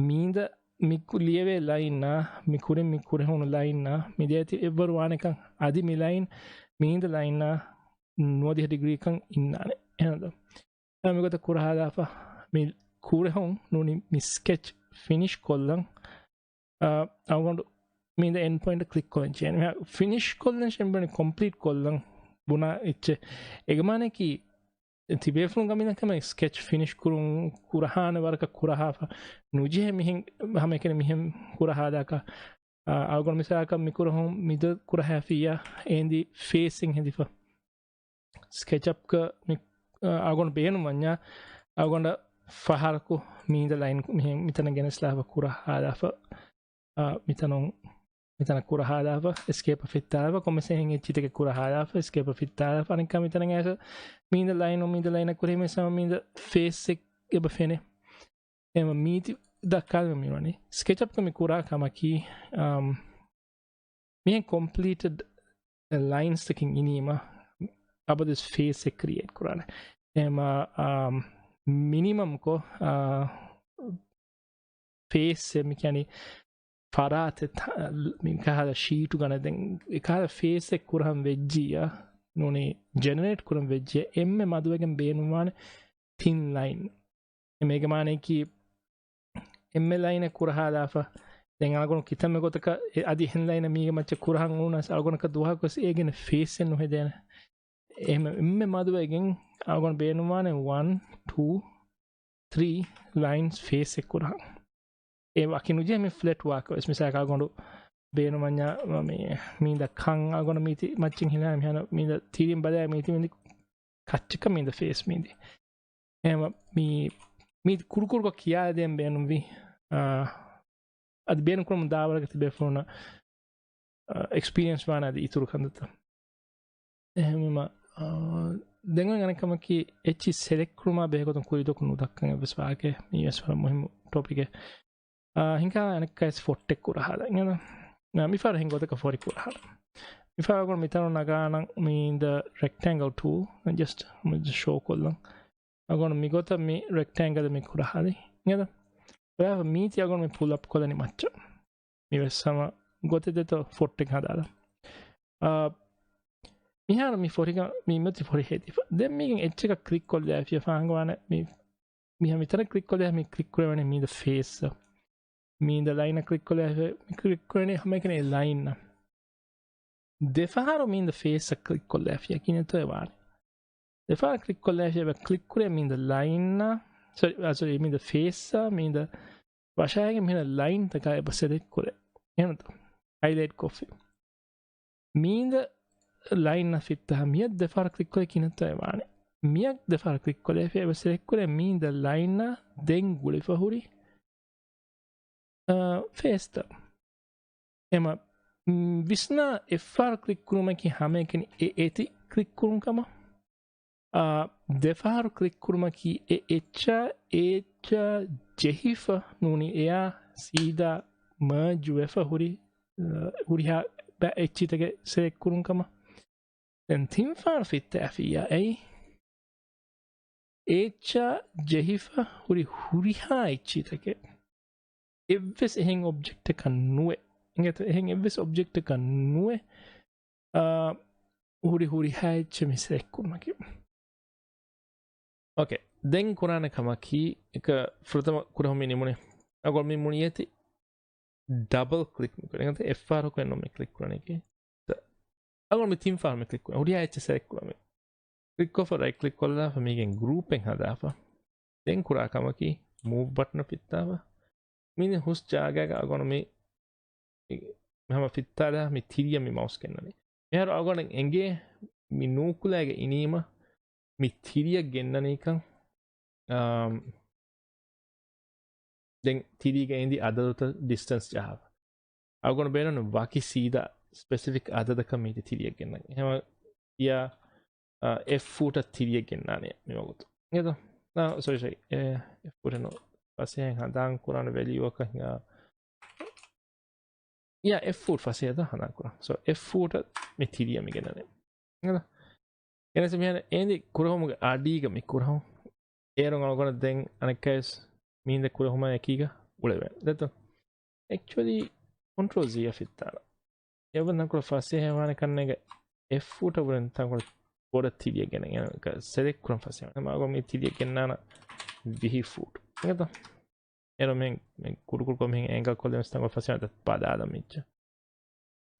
މީންދަ މި ކު-، ލިޔެވޭ ލައިންއާ މި ކުރިން މި ކުރެހުނު ލައިންއާ މި ދޭތި އެއްވަރު ވާނެކަން އަދި މި ލައިން މީންދަ ލައިންއާ ނުވަދިހަ ޑިގްރީކަން އިންނާނެ. އެހެންދޯ؟ މިގޮތަށް ކުރަހާލާފަ މި ކުރެހުން ނޫނީ މި ސްކެޗް ފިނިޝް ކޮށްލަން. އަ، އަޅުގަނޑު މީންދަ އެންޑް ޕޮއިންޓަށް ކްލިކް ކޮށްލަން ޖެހޭނެ. މިހާ ފިނިޝް ކޮށްލަން ޝެންބަނި ކޮމްޕްލީޓް ކޮށްލަން ބުނާ އެއްޗެއް. އޭގެ މާނައަކީ ތިބޭފުޅުން ގަމިނަކަމެ ސްކެޗް ފިނިޝް ކުރުން ކުރަހާނެ ވަރަކަށް ކުރަހާފަ ނުޖެހޭ މިހެން ހަމައެކަނި މިހެން ކުރަހާލާކަށް. އަ، އަޅުގަނޑު މިސާލަކަށް މި ކުރަހުން މިދަ ކުރަހާފިއްޔާ އޭނދި ފޭސްއެއް ހެދިފަ. ސްކެޗަޕްގަ މި، އަ، އަޅުގަނޑު ބޭނުންވަންޏާ އަޅުގަނޑަށް ފަހަރަކު މީންދަ ލައިން މިހެން މިތަނަށް ގެނެސްލާފަ ކުރަހާލާފަ، އަ، މިތަނުން، މިތަނަށް ކުރަހާލާފަ، އެސްކޭޕަށް ފިއްތާލާފަ، ކޮންމެސް އެހެން އެއްޗިތަކެއް ކުރަހާލާފަ، އެސްކޭޕަށް ފިއްތާލާފަ، އަނެއްކާ މިތަނަށް އައިސް މީންދަ ލައިނު، މީންދަ ލައިނަށް ކުރެހި މިސާ މީންދަ ފޭސްއެއް އެބަ ފެނޭ. އެމަ މީތި ދައްކާލަމެ މިވަނީ. ސްކެޗަޕްގަ މި ކުރާ ކަމަކީ، އަމް، މިހެން ކޮމްޕްލީޓެޑް ލައިންސްތަކެއް އިނީމަ އަބަދުވެސް ފޭސްއެއް ކްރިއޭޓް ކުރާނެ. އެމަ، އަމް، މިނިމަމް ކޮށް، އާ، ފޭސްއެއް މި ކިޔަނީ ފަރާތެއް ތަ-، މި ކަހަލަ ޝީޓު ގަނެ ދެން އެކަހަލަ ފޭސްއެއް ކުރަހަން ވެއްޖިއްޔާ ނޫނީ ޖެނެރޭޓް ކުރަން ވެއްޖިއްޔާ އެންމެ މަދުވެގެން ބޭނުންވާނެ ތިން ލައިން. އެ މޭގެ މާނައަކީ އެންމެ ލައިނެއް ކުރަހާލާފަ، ދެން އަޅުގަނޑު ކިތަންމެ ގޮތަކަށް އެ އަދި އެހެން ލައިނެއް މީގެ މައްޗަށް ކުރަހަން އުޅުނަސް އަޅުގަނޑަކަށް ދުވަހަކުވެސް އޭގެން ފޭސްއެއް ނުހެދޭނެ. އެހެން އެންމެ މަދުވެގެން އަޅުގަނޑު ބޭނުންވާނެ ވަން، ޓޫ، ތްރީ ލައިންސް ފޭސްއެއް ކުރަހަން. އެ ވަކި ނުޖެހޭ މި ފްލެޓް ވާކަށް ވެސް. މިސާލަކަށް އަޅުގަނޑު ބޭނުމަންޏާ މި، މީންދަ ކަން އަޅުގަނޑު މީތި މައްޗިން ހިލާ މިހާރު މީންދަ ތިރިން ބަލާ މީތި މީންދި ކައްޗަކަށް މީންދަ ފޭސް މީންދި. އެހެންވެ މި، މީ ކުރުކުރުކޮށް ކިޔާދޭން ބޭނުންވީ. އާ، އަދި ބޭނުންކުރަމުން ދާވަރަކަށް ތިބޭފުޅުންނަށް، އާ، އެކްސްޕީރިއެންސް ވާނެ އަދި އިތުރު ކަންތައްތައް. އެހެންވީމަ، އާ، ދެން އަނެއް ކަމަކީ އެއްޗި ސެލެކްޓް ކުރުމާ ބެހޭގޮތުން ކުރިދުވަހަކު ނުދައްކަން އެއްވެސް ވާހަކައެއް. މީވެސް ވަރަށް މުހިއްމު ޓޮޕިކެއް. އާ، ހިނގާ އަނެއްކާވެސް ފޮންޓެއް ކުރަހާލަން. އެނގޭނަ؟ މިފަހަރު ހެން ގޮތަކަށް ފޮންޓެއް ކުރަހާލަން. މިފަހަރު އަޅުގަނޑު މިތަނުން ނަގާނަން މީންދަ ރެކްޓޭންގަލް ޓޫލް. ޖަސްޓް ޝޯ ކޮށްލަން. އަޅުގަނޑު މިގޮތަށް މި ރެކްޓޭންގަލް މި ކުރަހާލި. އެނގޭނަ؟ މީތި އަޅުގަނޑު މި ޕުލް އަޕް ކޮށްލަނީ މައްޗަށް. މިވެސް ހަމަ ގޮތެއް ދެތޯ ފޮންޓެއް ހަދާލަން. އާ، މިހާރު މި ފޮންޓްގަ މި މަތި ފޮންޓް ހެދިފަ. ދެން މީގެން އެއްޗަކަށް ކްލިކް ކޮށްލާފިޔާ ފާހަނގަވާނެ މި، މިހާ މިތަނަށް ކްލިކް ކޮށްލާ މި ކްލިކް ކުރެވޭނެ މީންދަ ފޭސް. މީންދަ ލައިނަށް ކްލިކް ކޮށްލާ މި ކްލިކް ކުރެވޭނެ ހަމައެކަނި ލައިން. ދެފަހަރު މީންދަ ފޭސްއަށް ކްލިކް ކޮށްލާފިޔާ ކިހިނެއްތޯ ވާނެ. ދެފަހަރު ކްލިކް ކޮށްލާފިޔާ ކްލިކް ކުރޭ މީންދަ ލައިން، ސޮރީ، އާ، ސޮރީ، މީންދަ ފޭސްއާ މީންދަ ވަށާގެން މިހިނަ ލައިންތަކާ އެބަ ސެލެކްޓް ކުރޭ. އެހެންތޯ؟ ހައިލައިޓް ކޮށްފި. މީންދަ ލައިންއަށް ފިއްތާ މިއަށް ދެފަހަރު ކްލިކް ކޮށް ކިހިނެއްތޯ ވާނެ. މިއަށް ދެފަހަރު ކްލިކް ކޮށްލާފިޔާ އެބަ ސެލެކްޓް ކުރޭ މީންދަ ލައިންއާ ދެން ގުޅިފަ ހުރި، އާ، ފޭސްތައް. އެމަ، މް، ވިސްނާ އެއްފަހަރު ކްލިކް ކުރުމަކީ ހަމައެކަނި އެ އެތި ކްލިކް ކުރުން ކަމަށް. އާ، ދެފަހަރު ކްލިކް ކުރުމަކީ އެ އެއްޗާ، އެ އެއްޗާ ޖެހިފަ ނޫނީ އެއާ ސީދާ މާޖު ވެފަ ހުރި، އާ، ހުރިހާ ބަ-، އެއްޗިތަކެއް ސެލެކްޓް ކުރުން ކަމަށް. ދެން ތިންފަހަރު ފިއްތާފިއްޔާ އެއީ އެއްޗާ ޖެހިފަ ހުރި ހުރިހާ އެއްޗިތަކެއް. އެއްވެސް އެހެން އޮބްޖެކްޓަކަށް ނުވެ. އިނގޭތޯ؟ އެހެން އެއްވެސް އޮބްޖެކްޓަކަށް ނުވެ، އާ، ހުރި ހުރިހާ އެއްޗެއް މި ސެލެކްޓް ކުރުމަކީ. އޯކޭ. ދެން ކުރާނެ ކަމަކީ އެކަ ފުރަތަމަ ކުރެހުން މި ނިމުނީ. އަގޮ މި މުނިއެތި ޑަބަލް ކްލިކް މި ކުރޭ. އެއްފަހަރަކު އެއްނު މި ކްލިކް ކުރަނީކީ. އަގޮ މި ތިން ފަހަރު މި ކްލިކް ކުރޭ. ހުރިހާ އެއްޗެއް ސެލެކްޓް ކުރަމޭ. ކްލިކް ކޮށްފަ ރައިޓް ކްލިކް ކޮށްލާފަ މީގެން ގްރޫޕެއް ހަދާފަ. ދެން ކުރާ ކަމަކީ މޫވް ބަޓަނަށް ފިއްތާފަ. މީނި ހުސް ޖާގައިގަ އަގޮނު މި، މި ހަމަ ފިއްތާލާ މި ތިރިއަށް މި މައުސް ގެންނަނީ. މިހާރު އަގޮނަށް އެނގޭ މި ނޫކުލައިގަ އިނީމަ މި ތިރިއަށް ގެންނަނީކަން، އާ، ދެން ތިރީގަ އިނދި އަދަދުތައް ޑިސްޓެންސް ޖަހާފަ. އަގޮނު ބޭނުން ވަކި ސީދާ ސްޕެސިފިކް އަދަދަކަށް މީތި ތިރިއަށް ގެންނަން. އެހެންވެ އެއާ، އާ، އެއް ފޫޓަށް ތިރިއަށް ގެންނާނެ މިވަގުތު. އެދޯ؟ ސޮރީ ސޮރީ އެ އެފް ފޫޓެއް ނޫން. ފަސޭހައިން ހަނދާން ކުރާނެ ވެލިއުއަކަށް ހިނގާ. ޔާ، އެފް ފޫޓް ފަސޭހަތައް ހަނދާން ކުރާ. ސޯ އެފް ފޫޓަށް މި ތިރިއަށް މި ގެންނަނީ. އެނގޭތަ؟ އެނަސް މިހާރު އޭނދި ކުރެހުމުގެ އަޑީގަ މި ކުރެހުން. އޭރުން އަޅުގަނޑަށް ދެން އަނެއްކާވެސް މީނދެ ކުރެހުމާ އެކީގަ އުޅެވޭނެ. ދެއްތޯ؟ އެކްޗުއަލީ ކޮންޓްރޯލް ޒީ އަށް ފިއްތާނަ. އެވަން ތަންކޮޅެއް ފަސޭހަވާނެ ކަންނޭނގެ އެފް ފޫޓަށް ވުރެން ތަންކޮޅެއް ބޮޑަށް ތިރިއަށް ގެނެގެން ސެލެކްޓް ކުރަން ފަސޭހަވާނެ. މާގޮ މި ތިރިއަށް ގެންނާނަ ވިހި ފޫޓް. އެނގޭތަ؟ އޭރު މިހެން މި ކުޑުކުޑުކޮށް މިހެން އެންގަލް ކޮށްލެވެސް ތަންކޮޅެއް ފަސޭހަވާނެ ބަލާލަން މިއްޗަށް.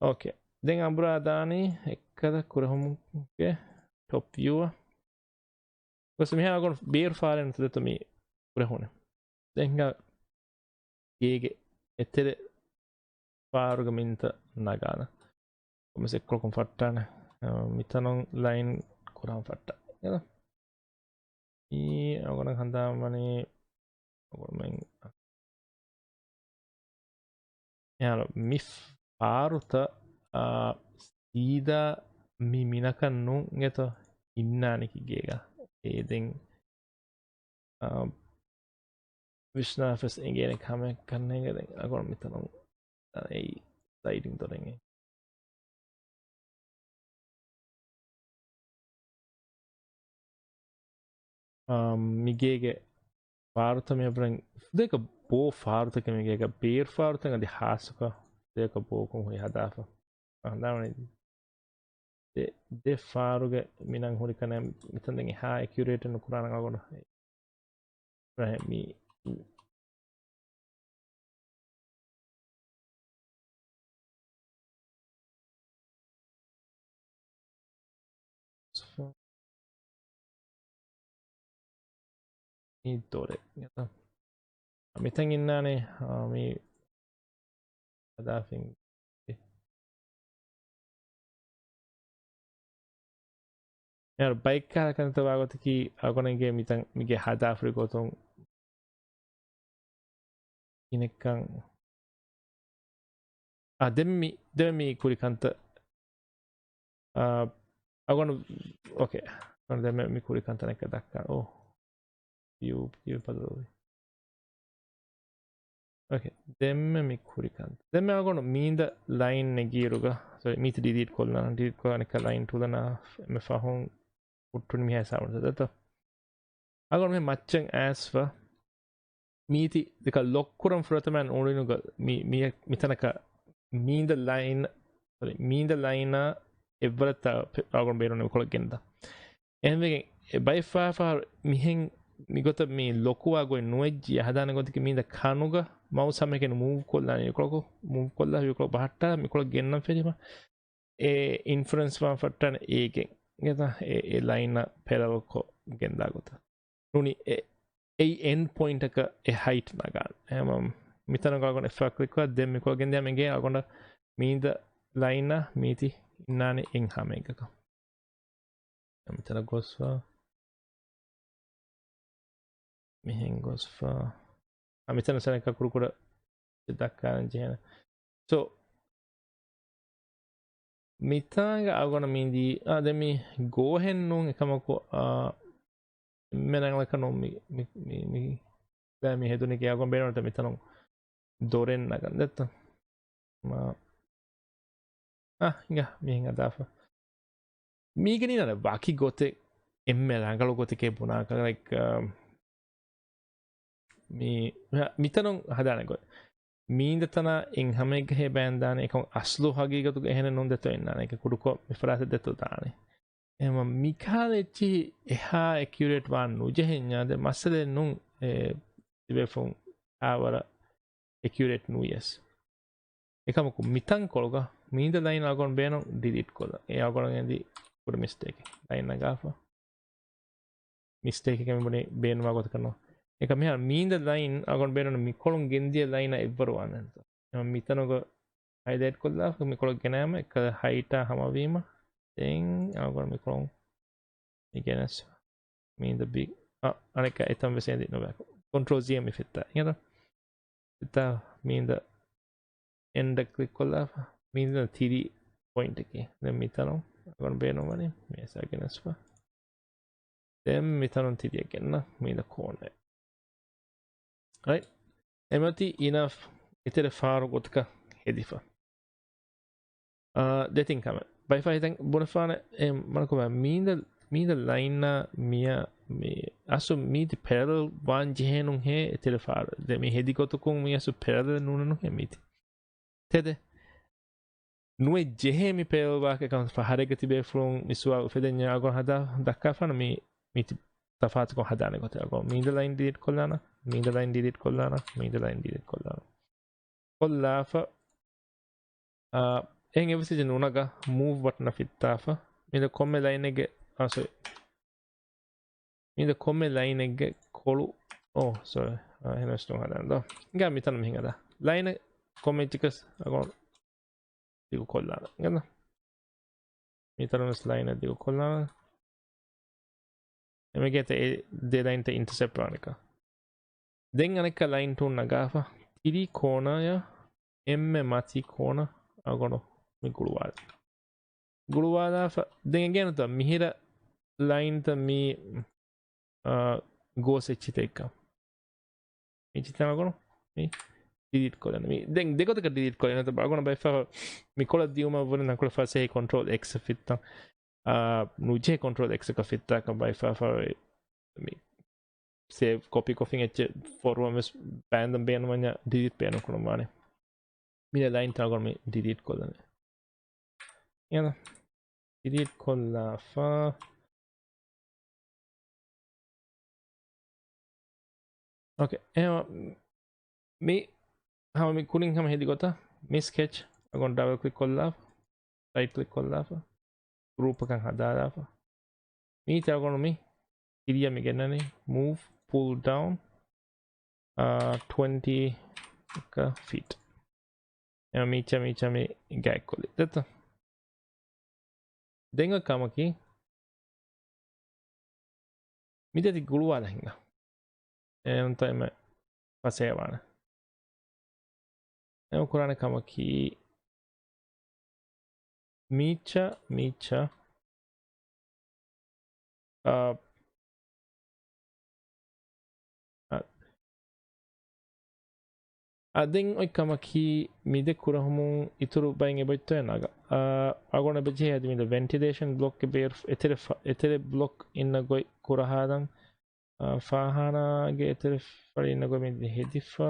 އޯކޭ. ދެން އަނބުރާ ދާނީ އެއްކަލަ ކުރެހުމުގެ ޓޮޕް ވިއުއަށް. ގޮސް މިހާ އަގޮން ބޭރު ފާރެއް ނުތަ ދެއްތޯ މި ކުރެހުނެ. ދެން ހިނގާ ގޭގެ އެތެރެ ފާރުގެ މިންތައް ނަގާނަ. ކޮންމެސް އެއްކޮޅަކުން ފައްޓާނެ. އަ، މިތަނުން ލައިން ކުރާން ފައްޓާ. އެނގޭތަ؟ މީ އަގޮނަށް ހަނދާންވަނީ އަގޮންމެން އެހާރު މި ފާރުތައް، އާ، ސީދާ މި މިނަކަށް ނޫން އެތޯ އިންނާނެކި ގޭގަ. އޭ ދެން، އާ، ވިސްނާފަސް އެނގޭނެ ކަމެއް ކަންނޭނގެ ދެން އަގޮން މިތަނުން އެއީ ސްލައިޑިން ދޮރެއް. އާ، މިގޭގެ ފާރުތައް މި އަބަރަށް ފުދޭކަ ބޯ ފާރުތަކެއް މިގޭގަ ބޭރު ފާރުތައް އަދި ހާއްސަކޮށް ފުދޭކަ ބޯކޮށް ހުރި ހަދާފަ. ހަނދާންވަނީ ދެ، ދެ ފާރުގެ މިނަން ހުރި ކަނެ މިތަން ދެން އެހާ އެކިއުރޭޓެއް ނުކުރާނަ އަގޮނޑު. މި މި ދޮރެއް. މިތަން އިންނާނެ، އާ، މި ހަދާފިން. އެހާރު ބައެއްކާ ކަންތައް ވާގޮތަކީ އަގޮނެގެ މިތަން މިގެ ހަދާފުރި ގޮތުން ކިނެއްކަން. އާ، ދެން މި، ދެން މި ކުރި ކަންތައް. އާ، އަގޮނޑު، އޯކޭ. އަގޮނޑު ދެން މި ކުރި ކަންތައް ނެއްކަ ދައްކާ. އޯ. ވިއު، ވިއު ބަދަލުވި. އޯކޭ. ދެންމެ މި ކުރި ކަންތައް. ދެންމެ އަގޮނޑު މީނދަ ލައިން ނެގިއިރުގަ، ސޮރީ، މީތި ޑިލީޓް ކޮށްލާނަ. ޑިލީޓް ކޮށްލާނެ ކަ ލައިން ޓޫލަނާ އެންމެ ފަހުން ހުއްޓުނި މިހާ ހިސާބުން ދެއްތޯ. އަގޮނޑު މި މައްޗަށް އައިސްފަ. މީތި ދެކަ ލޮކް ކުރަން ފުރަތަމަ އުޅުނުގަ މި، މި، މިތަނަކަށް މީނދަ ލައިން، ސޮރީ، މީނދަ ލައިނާ އެއްވަރަށް ތަ-، ޕެ-، އަގޮނޑު ބޭނުން މިކޮޅަށް ގެންދާ. އެހެންވެގެން އެ ބައެއް ފާފާ މިހެން މިގޮތަށް މި ލޮކުވާ ގޮތް ނުވެއްޖި ހަދާނެ ގޮތަކީ މީނދަ ކަނުގަ މައުސް ހަމައެކަނި މޫވް ކޮށްލާނީ އެކޮޅަކު، މޫވް ކޮށްލާ އެކޮޅަކު ބަހައްޓާ މިކޮޅަށް ގެންނަން ފެށީމަ އެ އިންފަރެންސް ވާން ފައްޓާނެ އޭގެން. އެތަ އެ، އެ ލައިން ޕެރަލަލް ކޮށް ގެންދާ ގޮތަށް. ނޫނީ އެ، އެއީ އެންޑް ޕޮއިންޓަކަށް އެ ހައިޓް ނަގާނެ. އެހެން މިތަނަށް ގާގޮން އެފް ކްލިކް ކޮށް ދެން މިކޮޅަށް ގެންދިޔަ މިގޭ އަގޮނޑަށް މީނދަ ލައިން މީތި އިންނާނެ އެއްހާމެއްގަކަށް. މިތަނަށް ގޮސްފަ. މިހެން ގޮސްފަ. އަ، މިތަނަށް ސަނަކަ ކުޑަކުޑަ ދައްކާން ޖެހޭނެ. ސޯ، މިތާނގަ އަގޮނަ މީނދީ، އާ، ދެން މި ގޯހެއް ނޫން އެކަމަކު، އާ، އެންމެ ރަނގަޅަކަށް ނޫން މި، މި، މި، މި، ދެން މި ހެދުނީ އަގޮން ބޭނުންތަ މިތަނުން ދޮރެއް ނަގަން ދެއްތަ؟ މާ، އާ، ހިނގާ، މިހެން ހަދާފަ. މީގަ ނީނަ ވަކި ގޮތެއް، އެންމެ ރަނގަޅު ގޮތެކޭ ބުނާކަށް، ލައިކް، އާ، މި، މިތަނުން ހަދާނެ ގޮތް. މީނދަތަނާ އެއްހާމެއްގަ ހޭ ބައިންދާނެ އެކަމަކު އަސްލު ހަގީގަތުގަ އެހެނެއް ނޫން ދެއްތޯ އިންނާނެ އެކަ ކުޑަކޮށް މި ފަރާތަށް ދެއްތޯ ދާނެ. އެހެންވީމަ މިކަހަލަ އެއްޗިހި އެހާ އެކިއުރޭޓް ވާން ނުޖެހެންޏާ ދެ މައްސަލައެއް ނޫން އެ ތިބޭފުން އާވަރަށް އެކިއުރޭޓް ނުވިޔަސް. އެކަމަކު މިތަންކޮޅުގަ މީނދަ ލައިން އަގޮން ބޭނުން ޑިލީޓް ކޮށްލަން. އެ އަގޮނަށް އެނދި ކުޑަ މިސްޓޭކެއް. ލައިން ނަގާފަ. މިސްޓޭކެކޭ މި ބުނި ބޭނުންވާ ގޮތަކަށް ނޫން. އެކަ މިހާރު މީނދަ ލައިން އަގޮން ބޭނުން މިކޮޅުން ގެންދިޔަ ލައިނަށް އެއްވަރު ވާނެ. އެހެން މިތަނުގަ ހައިލައިޓް ކޮށްލާފަ މިކޮޅަށް ގެނައިމަ އެއްކަލަ ހައިޓާ ހަމަވީމަ ދެން އަގޮން މިކޮޅުން މި ގެނެސް މީނދަ ބި، އަ، އަނެއްކާ އެތަން ވެސް އެނދި ނުބައިކު. ކޮންޓްރޯލް ޒީ އަށް މި ފިއްތާ. އިނގޭތަ؟ ފިއްތާ މީނދަ އެންޑަށް ކްލިކް ކޮށްލާފަ. މީނދަ ތިރީ ޕޮއިންޓަކީ. ދެން މިތަނުން އަގޮން ބޭނުންވަނީ މި އެސާ ގެނެސްފަ. ދެން މިތަނުން ތިރިއަށް ގެންނަ މީލަ ކޯނައެއް. ރައިޓް. އެމަތި އިނަފް އެތެރެ ފާރު ގޮތަކަށް ހެދިފަ. އާ، ދެތިން ކަމެއް. ބައިފާ ހިތަށް ބުނެފާނެ، އެ، މަނަކުމަ މީނދަ، މީނދަ ލައިންނާ މިޔަ، މި އަސު މީތި ޕެރަލަލް ވާން ޖެހޭނުން ހޭ އެތެރެ ފާރު. ދެ މި ހެދި ގޮތަކުން މި އަސު ޕެރަލަލް ނޫނަނު ހޭ މީތި. ތެދެ. ނުވެ ޖެހޭ މި ޕެރަލަލް ވާކަ ކަން ފަހަރެއްގަ ތިބޭފުޅުން މި ސުވާލު އުފެދެންޏާ އަގުން ހަދާ ދައްކާފާނަ މި، މީތި ތަފާތުކޮށް ހަދާނެ ގޮތެއް. އަގުން މީނދަ ލައިން ޑިލީޓް ކޮށްލާނަ، މީނދަ ލައިން ޑިލީޓް ކޮށްލާނަ، މީނދަ ލައިން ޑިލީޓް ކޮށްލާނަ. ކޮށްލާފަ، އާ، އެހެން އެއްވެސް އެއްޗެއް ނުނަގާ މޫވް ބަޓަނަށް ފިއްތާފަ. މީދަ ކޮންމެ ލައިނެއްގެ، އާ، ސޮރީ. މީދަ ކޮންމެ ލައިނެއްގެ ކޮޅު، އޯ، ސޮރީ. އާ، އެހެނަސް ނުހަދާނެ ދޯ. އިނގާ މިތަނު މިހިނގަދާ. ލައިނެއް ކޮންމެ އެއްޗަކަސް އަގުން ދިގު ކޮށްލާނަ. އިނގަން. މިތަނުން ވެސް ލައިނެއް ދިގު ކޮށްލާނަ. އެމެގޭތަ އެ ދެ ލައިންތައް އިންޓަސެޕްޓް ވާނެކަ. ދެން އަނެއްކާ ލައިން ޓޫލް ނަގާފަ. ތިރީ ކޯނާޔަށް އެންމެ މަތީ ކޯނަ އަގުނު މި ގުޅުވާލި. ގުޅުވާލާފަ. ދެން އެގޭނުތަ މިހިރަ ލައިންތައް މީ، އާ، ގޯސް އެއްޗިތައް އެއްކަ. މި އެއްޗިތައް އަގުނު މި ޑިލީޓް ކޮށްލަން. މި ދެން ދެގޮތަކަށް ޑިލީޓް ކޮށްލަން. އަގުނަ ބައިފާ މި ކޮޅަށް ދިޔުމަށް ވުރެ ނަކުޅަ ފަސޭހި ކޮންޓްރޯލް އެކްސް ފިއްތަން. އާ، ނުޖެހޭ ކޮންޓްރޯލް އެކްސް އަކަށް ފިއްތާކަށް ބައިފާ މި ސޭވް ކޮޕީ ކޮށްފިން އެއްޗެއް ފޮރުވަން ވެސް ބޭނުން ބޭނުންވަންޏާ ޑިލީޓް ބޭނުން ކުރަން ވާނެ. މި ލައިން ތާގޮން މި ޑިލީޓް ކޮށްލަން. އިނގޭތަ؟ ޑިލީޓް ކޮށްލާފަ. އޯކޭ. އެހެން މި ހަމަ މި ކުރިން ހަމަ ހެދި ގޮތަށް މި ސްކެޗް އަގުން ޑަބަލް ކްލިކް ކޮށްލާފަ. ރައިޓް ކްލިކް ކޮށްލާފަ. ގްރޫޕް އަކަށް ހަދާލާފަ. މީތި އަގުނު މި ތިރިއަށް މި ގެންނަނީ މޫވް ޕުލް ޑައުން، އާ، ޓްވެންޓީ ފީޓް. އެ މީޗަ މީޗަ މި ގާތްކޮށްލި. ދެތަ؟ ދެން ކަމަކީ މި ދެތި ގުޅުވާލަ ހިނގާ. އެންތައް އެމެ ފަސޭވާނެ. އެމެ ކުރާނެ ކަމަކީ މީޗަ މީޗަ، އާ، އާ، އާ، ދެން އޮތް ކަމަކީ މި ދެ ކުރަހުމުން އިތުރު ބައިން އެބޮތްތޯ ނަގަ. އާ، އަގުނަ ބެޖެހޭ އަދި މި ދެ ވެންޓިލޭޝަން ބްލޮކް ބޭރު އެތެރެ ފަ-، އެތެރެ ބްލޮކް އިންނަ ގޮތް ކުރަހާލަން. އާ، ފާހާނާގެ އެތެރެ ފަޅި އިންނަ ގޮތް މި ހެދިފަ.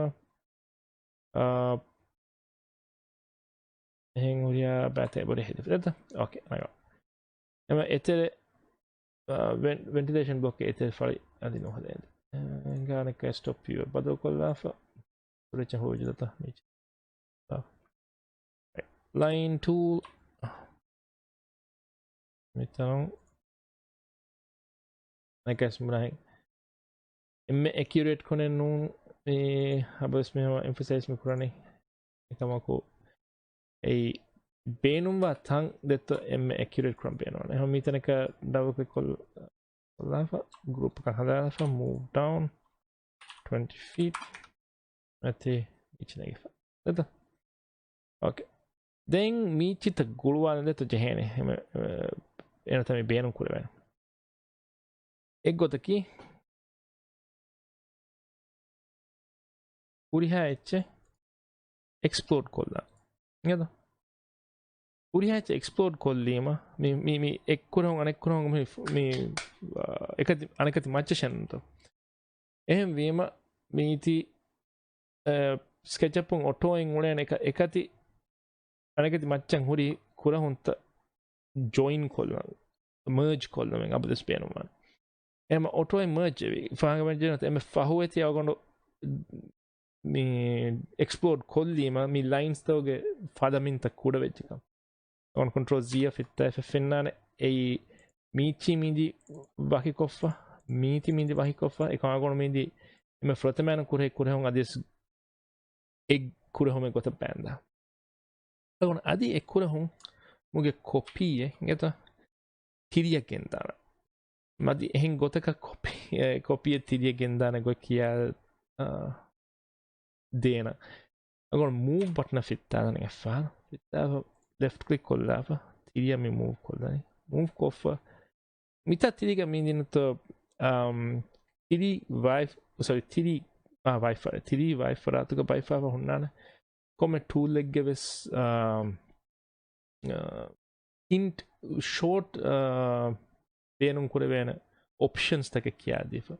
އާ، އެހެން ހުރިހާ ބައިތައް އެބަހުރި ހެދިފަ. އޯކޭ، ނަގާ. އެމަ އެތެރެ، އާ، ވެން-، ވެންޓިލޭޝަން ބްލޮކް އެތެރެ ފަޅި އަދި ނުހަދޭ. އެނގާނެ ކެސްޓޮޕް ވިއު ބަދަލު ކޮށްލާފަ. ސުރެޗަ ހުޅުވި ޖުލަތަ މީޗ. ލައިން ޓޫލް. މިތަނުން ނަކަސް މުރާހިން އެންމެ އެކިއުރޭޓް ކޮނެއް ނޫން. މި ހަބަސް މި ހަމަ އެމްފަސައިޒް މި ކުރަނީ. އެކަމަކު އެއީ ބޭނުންވާ ތަން ދެއްތޯ އެންމެ އެކިއުރޭޓް ކުރަން ބޭނުންވާނެ. އެހެން މިތަނަކަށް ޑަބަލް ކްލިކް ކޮށް-، ކޮށްލާފަ، ގްރޫޕް އަކަށް ހަދާފަ، މޫވް ޑައުން ޓްވެންޓީ ފީޓް. އަތި މީޗި ނެގިފަ. ދެތަ؟ އޯކޭ. ދެން މީޗިތައް ގުޅުވާލަން ދެތޯ ޖެހޭނެ. އެމެ-، އެނަތަ މި ބޭނުން ކުރެވޭނެ. އެއްގޮތަކީ ހުރިހާ އެއްޗެއް އެކްސްޕްލޯޑް ކޮށްލާ. އިނގޭތަ؟ ހުރިހާ އެއްޗެއް އެކްސްޕްލޯޑް ކޮށްލީމަ، މި، މި، މި އެއްކުރެހުން އަނެއްކުރެހުން މި، މި، އާ، އެކަތި، އަނެކަތި މައްޗަށް ނުތޯ. އެހެން ވީމަ، މީތި، އަ، ސްކެޗަޕުން އޮޓޯއިން އުޅޭނެ އެކަ-، އެކަތި، އަނެކަތި މައްޗަށް ހުރި ކުރެހުންތައް ޖޮއިން ކޮށްލަން، މާޖް ކޮށްލަމެން އަބަދުވެސް ބޭނުންވާނެ. އެހެމަ އޮޓޯއިން މާޖް ވެވި. ފާހަގަވެން ޖެހޭނެ އެމެ ފަހު އެތި އަގުނޑު މި އެކްސްޕްލޯޑް ކޮށްލީމަ މި ލައިންސްތަކުގެ ފަދަ މިންތައް ކުޑަވެއްޖެކަން. އަގުނޑު ކޮންޓްރޯލް ޒީ އަށް ފިއްތާފަ ފެންނާނެ. އެއީ މީޗި މިދި ވަކިކޮށްފަ، މީތި މިދި ވަކިކޮށްފަ، އެކަމަކު އަގުނޑު މިދި އެމެ ފުރަތަމައިން ކުރެހި ކުރެހުން އަދިވެސް އެއް ކުރެހުމެއް ގޮތަށް ބައިންދާ. އަގުނޑު އަދި އެ ކުރެހުން މުގެ ކޮޕީއެއް އިނގޭތަ ތިރިއަށް ގެންދާނަ. މަދި އެހެން ގޮތަކަށް ކޮޕީ، އެ، ކޮޕީއެއް ތިރިއަށް ގެންދާނެ ގޮތް ކިޔާ، އާ، ދޭނަ. އަގުނޑު މޫވް ބަޓަނަށް ފިއްތާލަން އެއްފަހަރު. ފިއްތާފަ ލެފްޓް ކްލިކް ކޮށްލާފަ ތިރިއަށް މި މޫވް ކޮށްލަނީ. މޫވް ކޮށްފަ މިތާ ތިރީގަ މީ ދިނުތޯ އަމް، ތިރީ ވައި، ސޮރީ، ތިރީ، އާ، ވައި ފަރާތް، ތިރީ ވައި ފަރާތުގަ ބައިފާފަ ހުންނާނެ. ކޮންމެ ޓޫލެއްގެ ވެސް، އާ، އާ، އިންޓް ޝޯޓް، އާ، ބޭނުން ކުރެވޭނެ އޮޕްޝަންސް ތަކެއް ކިޔާދީފަ.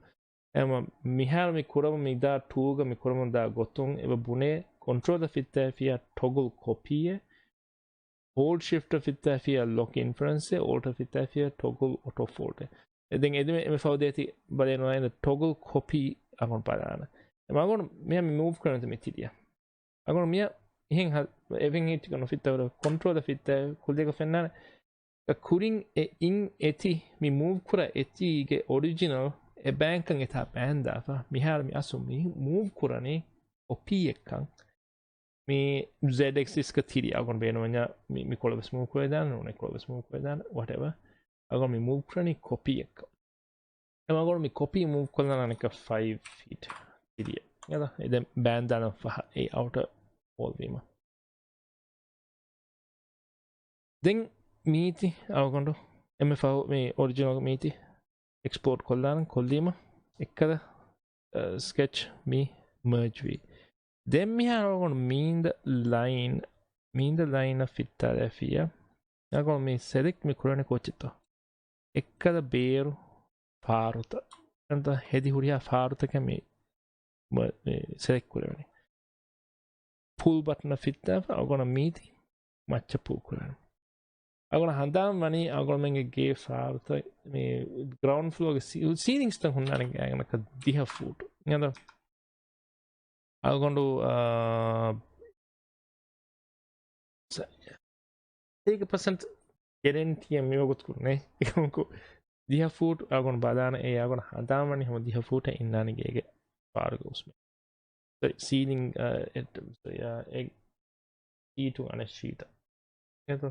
އެމަ މިހާރު މި ކުރަމު މިދާ ޓޫލްގަ މި ކުރަމުން ދާ ގޮތުން އެބަ ބުނޭ ކޮންޓްރޯލަށް ފިއްތައިފިޔާ ޓޮގުލް ކޮޕީއެއް، ހޯލްޑް ޝިފްޓަށް ފިއްތައިފިޔާ ލޮކް އިންފަރެންސެއް، އޯލްޓަށް ފިއްތައިފިޔާ ޓޮގުލް އޮޓޯ ފޯލްޑެއް. އެ ދެން އެދެމެ އެމެ ފަހު ދޭތި ބަލޭ ނުވާ އިން ޓޮގުލް ކޮޕީ އަގޮން ބަލާނަ. އެ މަގޮން މިޔަ މި މޫވް ކުރަން މި ތިރިޔަ. އަގޮން މިޔަ އިހެން ހަ-، އެވެން ހިއްޓިކަ ނުފިއްތަވަރ ކޮންޓްރޯލަށް ފިއްތައި ކުލޭގަ ފެންނާނެ. ކުރިން އެ އިން އެތި މި މޫވް ކުރާ އެތީގެ އޮރިޖިނަލް އެ ބޭންކަށް އެތާ ބޭންދާފަ. މިހާރު މި އަސު މި މޫވް ކުރަނީ ކޮޕީއެއްކަން. މި ޒެޑް އެކްސިސްގަ ތިރި އަގޮން ބޭނުމަންޏާ މި، މި ކޮޅަށް ވެސް މޫވް ކުރެދާނެ، ނޫނެ ކޮޅަށް ވެސް މޫވް ކުރެދާނެ، ވަޓެވަ. އަގޮން މި މޫވް ކުރަނީ ކޮޕީއެއްކަން. އެމަގޮން މި ކޮޕީ މޫވް ކޮށްލާނަން އަނެއްކާ ފައިވް ފީޓް ތިރިއަށް. އެދަ، އެދެން ބޭންދާނަން ފަހަ އެ އައުޓަ ވޯލް ވީމަ. ދެން މީތި އަޅުގަނޑު އެންމެ ފަހު މި އޮރިޖިނަލް މީތި އެކްސްޕޯޓް ކޮށްލާނަން ކޮށްލީމަ އެއްކަލަ، އަ، ސްކެޗް މި މަރޖް ވީ. ދެން މިހާރު އަޅުގަނޑު މީންދަ ލައިން، މީންދަ ލައިނަށް ފިއްތާލައިފިއްޔާ. އަޅުގަނޑު މި ސެލެކްޓް މި ކުރަނީ ކޯޗެއްތޯ؟ އެއްކަލަ ބޭރު ފާރުތައް. އެންތަ ހެދި ހުރިހާ ފާރުތަކެއް މި، މަ-، މި ސެލެކްޓް ކުރެވެނީ. ޕޫލް ބަޓަނަށް ފިއްތާފަ އަޅުގަނޑަށް މީތި މައްޗަށް ޕޫލް ކުރާނެ. އަޅުގަނޑަށް ހަނދާން ވަނީ އަޅުގަނޑުމެންގެ ގޭ ފާރުތައް މި ގްރައުންޑް ފްލޯގެ ސީ-، ސީލިންގްސްތައް ހުންނާނެ ގާތްގަނޑަކަށް ދިހަ ފޫޓް. އެނގޭތަ؟ އަޅުގަނޑު، އާ، ސ-، ސީގެ ޕަސެންޓް ގެރެންޓީއެއް މިވަގުތު ކުރުނޭ. އެކަމަކު ދިހަ ފޫޓް އަޅުގަނޑު ބަލާނަ، އެ އަޅުގަނޑު ހަނދާން ވަނީ ހަމަ ދިހަ ފޫޓެއް އިންނާނެ ގޭގެ ފާރުގެ އުސްމެ. ސޮރީ، ސީލިން، އާ، އެ، ސޮރީ، އާ، އެ ޝީޓު އަނެއް ޝީޓަށް. އެތޯ؟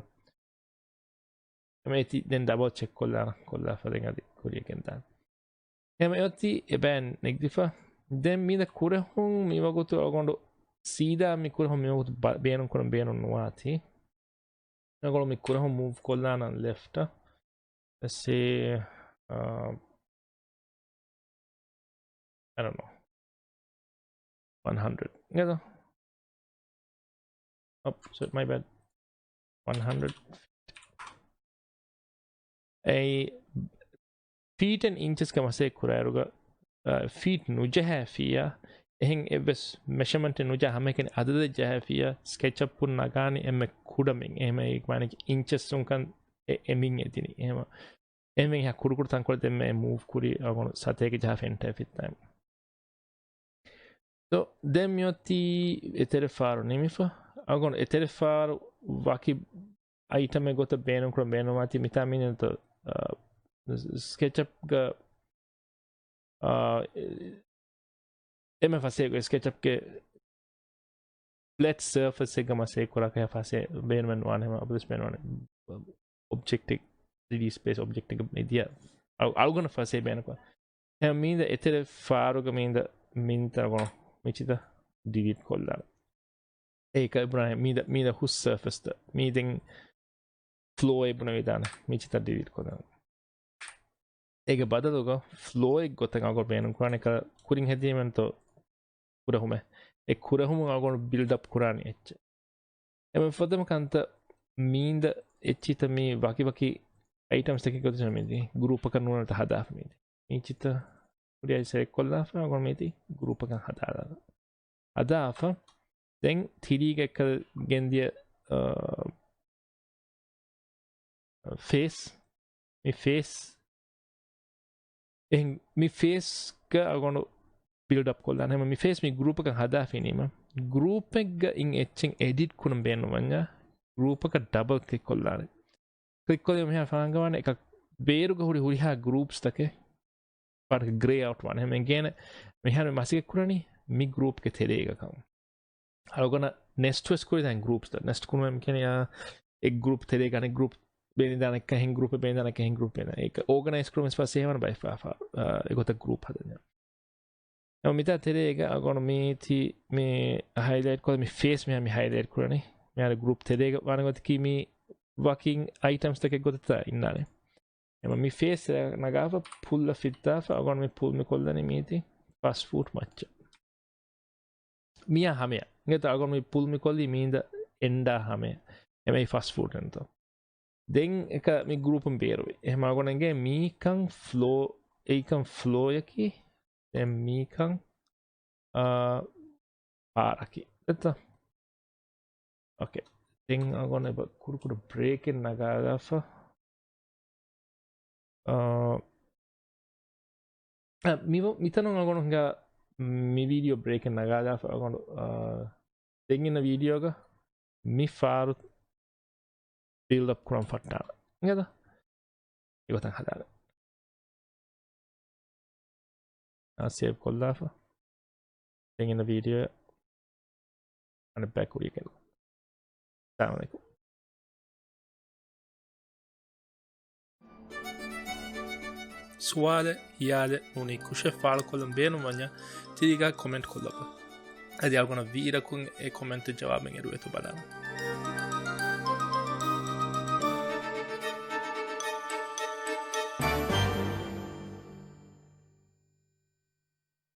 އެމަ އެތި ދެން ޑަބަލް ޗެކް ކޮށްލާނަ، ކޮށްލާފަ ދެން އަދި ކުރިޔަކެން ދާނަ. އެމަ އޮތީ އެބައިން ނެގިފަ. ދެން މީދަ ކުރެހުން މިވަގުތު އަޅުގަނޑު ސީދާ މި ކުރެހުން މިވަގުތު ބަ-، ބޭނުން ކުރަން ބޭނުން ނުވާތީ. އަޅުގަނޑު މި ކުރެހުން މޫވް ކޮށްލާނަން ލެފްޓަށް. އެސޭ، އާ، I don't know. ވަން ހަންޑްރެޑް. އެނގޭތަ؟ Oh, sorry, my bad. ވަން ހަންޑްރެޑް. އެއީ ފީޓް އެންޑް އިންޗަސްގެ މަސައްކަތް ކުރާއިރުގަ، އާ، ފީޓް ނުޖަހާފިއްޔާ، އެހެން އެއްވެސް މެޝަމަންޓެއް ނުޖާ ހަމައެކަނި އަދަދެއް ޖަހާފިއްޔާ، ސްކެޗްއަޕުން ނަގާނީ އެންމެ ކުޑަމިން. އެހެން އެ މާނައަކީ އިންޗަސްއުން ކަން އެ-، އެމިން އެދިނީ. އެހެން އެހެން އެހާ ކުޑަކުޑަ ތަންކޮޅެއް ދެންމެ މޫވް ކުރީ އަޅުގަނޑު ސަތޭކަ ޖަހާފަ އެންޓަރ ފިއްތާ. ސޯ، ދެން މިއޮތީ އެތެރެ ފާރު ނިމިފަ. އަޅުގަނޑު އެތެރެ ފާރު ވަކި އައިޓަމެއް ގޮތަށް ބޭނުންކުރަން ބޭނުންވާތީ މިތާ މީނަތޯ، އާ، ސްކެޗްއަޕްގަ، އާ، އެމެ ފަސޭ ސްކެޗްއަޕްގެ ފްލެޓް ސަރފެސްއެއްގަ މަސައްކަތް ކުރާކަށް ފަސޭ ބޭނުމެއް ނުވާނެ، ހަމަ އަބަދުސް ބޭނުންވާނެ އޮބްޖެކްޓެއް، ތްރީ ޑީ ސްޕޭސް އޮބްޖެކްޓެއްގަ މިދިޔަ އަޅު-، އަޅުގަނޑަށް ފަސޭ ބޭނުންކުރާ. އެހެން މީނދަ އެތެރެ ފާރުގަ މީނދަ މިންތަ ގޮނު މިޗިތަ ޑިލީޓް ކޮށްލާނަ. އޭކަ އިބްރާހިމް މީދަ، މީދަ ހުސް ސަރފެސްތަ މީދެން ފްލޯއެއް ބުނެވިދާނެ މިޗިތަ ޑިލީޓް ކޮށްލާނަ. އޭގެ ބަދަލުގަ ފްލޯއެއް ގޮތަށް އަގޮ ބޭނުން ކުރާނެ ކަ-، ކުރިން ހެދީމެންތޯ ކުރެހުމެއް. އެ ކުރެހުމުން އަގޮނޑު ބިލްޑް އަޕް ކުރާނީ އެއްޗެއް. އެމެ ފަދަމަ ކަންތައް މީނދަ އެއްޗިތަ މީ ވަކި ވަކި އައިޓަމްސް ތަކެއް ގޮތަށް މީދީ ގްރޫޕަކަށް ނޫނަތަ ހަދާފަ މީދީ. މީޗިތަ ކުރިއަށް ސެލެކްޓް ކޮށްލާފަ އަގޮނޑު މީތި ގްރޫޕަކަށް ހަދާލާ. ހަދާފަ ދެން ތިރީގަ އެއްކަލަ ގެންދިޔަ، އާ، ފޭސް، މި ފޭސް، އެހެން މި ފޭސްގަ އަގޮނޑު ބިލްޑް އަޕް ކޮށްލާނެ. ހަމަ މި ފޭސް މި ގްރޫޕަކަށް ހަދާފިނީމަ، ގްރޫޕެއްގަ އިން އެއްޗެއް އެޑިޓް ކުރަން ބޭނުންވަންޏާ، ގްރޫޕަކަށް ޑަބަލް ކްލިކް ކޮށްލާނެ. ކްލިކް ކޮށްލީމަ މިހާ ފާނގަވާނެ އެކަ ބޭރުގަ ހުރި ހުރިހާ ގްރޫޕްސް ތަކެއް ޕާޓް ގްރޭ އައުޓް ވާނެ. ހަމަ އެނގޭނެ މިހާރު މި މަސައްކަތް ކުރަނީ މި ގްރޫޕްގެ ތެރޭގަ ކަމު. އަޅުގަނޑަށް ނެސްޓް ވެސް ކުރި ދެން ގްރޫޕްސް ދަ ނެސްޓް ކުރުމަށް ކެނި، އާ، އެއް ގްރޫޕް ތެރޭގަ އަނެއް ގްރޫޕް ބޭނިދާނެ އެހެން ގްރޫޕެއް ބޭނިދާނެ އެހެން ގްރޫޕް ބޭނިދާނެ. އޭކަ އޯގަނައިޒް ކުރުމަށް ފަސޭހަވާނެ ބައިފާފާ، އާ، އެގޮތަށް ގްރޫޕް ހަދަންޏާ. އެ މިތާ ތެރޭގަ އަގޮނޑު މީތި މި ހައިލައިޓް ކޮށް މި ފޭސް މިހާ މި ހައިލައިޓް ކުރަނީ. މިހާރު ގްރޫޕް ތެރޭގަ ވާނެ ގޮތަކީ މި ވަކިން އައިޓަމްސް ތަކެއް ގޮތަށް ތާ އިންނާނެ. އެމަ މި ފޭސް ނަގާފަ ޕުލް އަށް ފިއްތާފަ އަގޮން މި ޕުލް މި ކޮށްލަނީ މީތި ފަސް ފޫޓް މައްޗަށް. މިޔާ ހަމަޔަށް. އިނގޭތަ އަގޮން މި ޕުލް މި ކޮށްލީ މީނދަ އެންޑާ ހަމަޔަށް. އެމައި ފަސް ފޫޓް އެންތޯ. ދެން އެކަ މި ގްރޫޕުން ބޭރުވި. އެހެމަ އަގޮން އެނގޭ މީކަން ފްލޯ، އެއިކަން ފްލޯޔަކީ. ދެން މީކަން، އާ، ޕާރަކީ. ދެއްތަ؟ އޯކޭ. ދެން އަގޮން އެބަ ކުޑަކުޑަ ބްރޭކެއް ނަގާލާފަ. އާ، އަ، މި-، މިތަނުން އަގޮން ހިނގާ މި ވީޑިއޯ ބްރޭކެއް ނަގާލާފަ އަގޮން، އާ، ދެން އިންނަ ވީޑިއޯގަ މި ފާރު ބިލްޑް އަޕް ކުރަން ފައްޓާނަ. އިނގޭތަ؟ އެގޮތަށް ހަދާނެ. އާ، ސޭވް ކޮށްލާފަ. ދެން އިންނަ ވީޑިއޯ އަނެއްބައި ކުރިޔަކަށް. ސަލާމަލައިކުމް. ސުވާލެއް، ހިޔާލެއް ނޫނީ ކުށެއް ފާޅުކޮށްލަން ބޭނުންވަންޏާ ތިރީގަ ކޮމެންޓް ކޮށްލަބަ. އަދި އަގުނަ ވީރަކުން އެ ކޮމެންޓު ޖަވާބެއް އެރުވޭތޯ ބަލާނަން.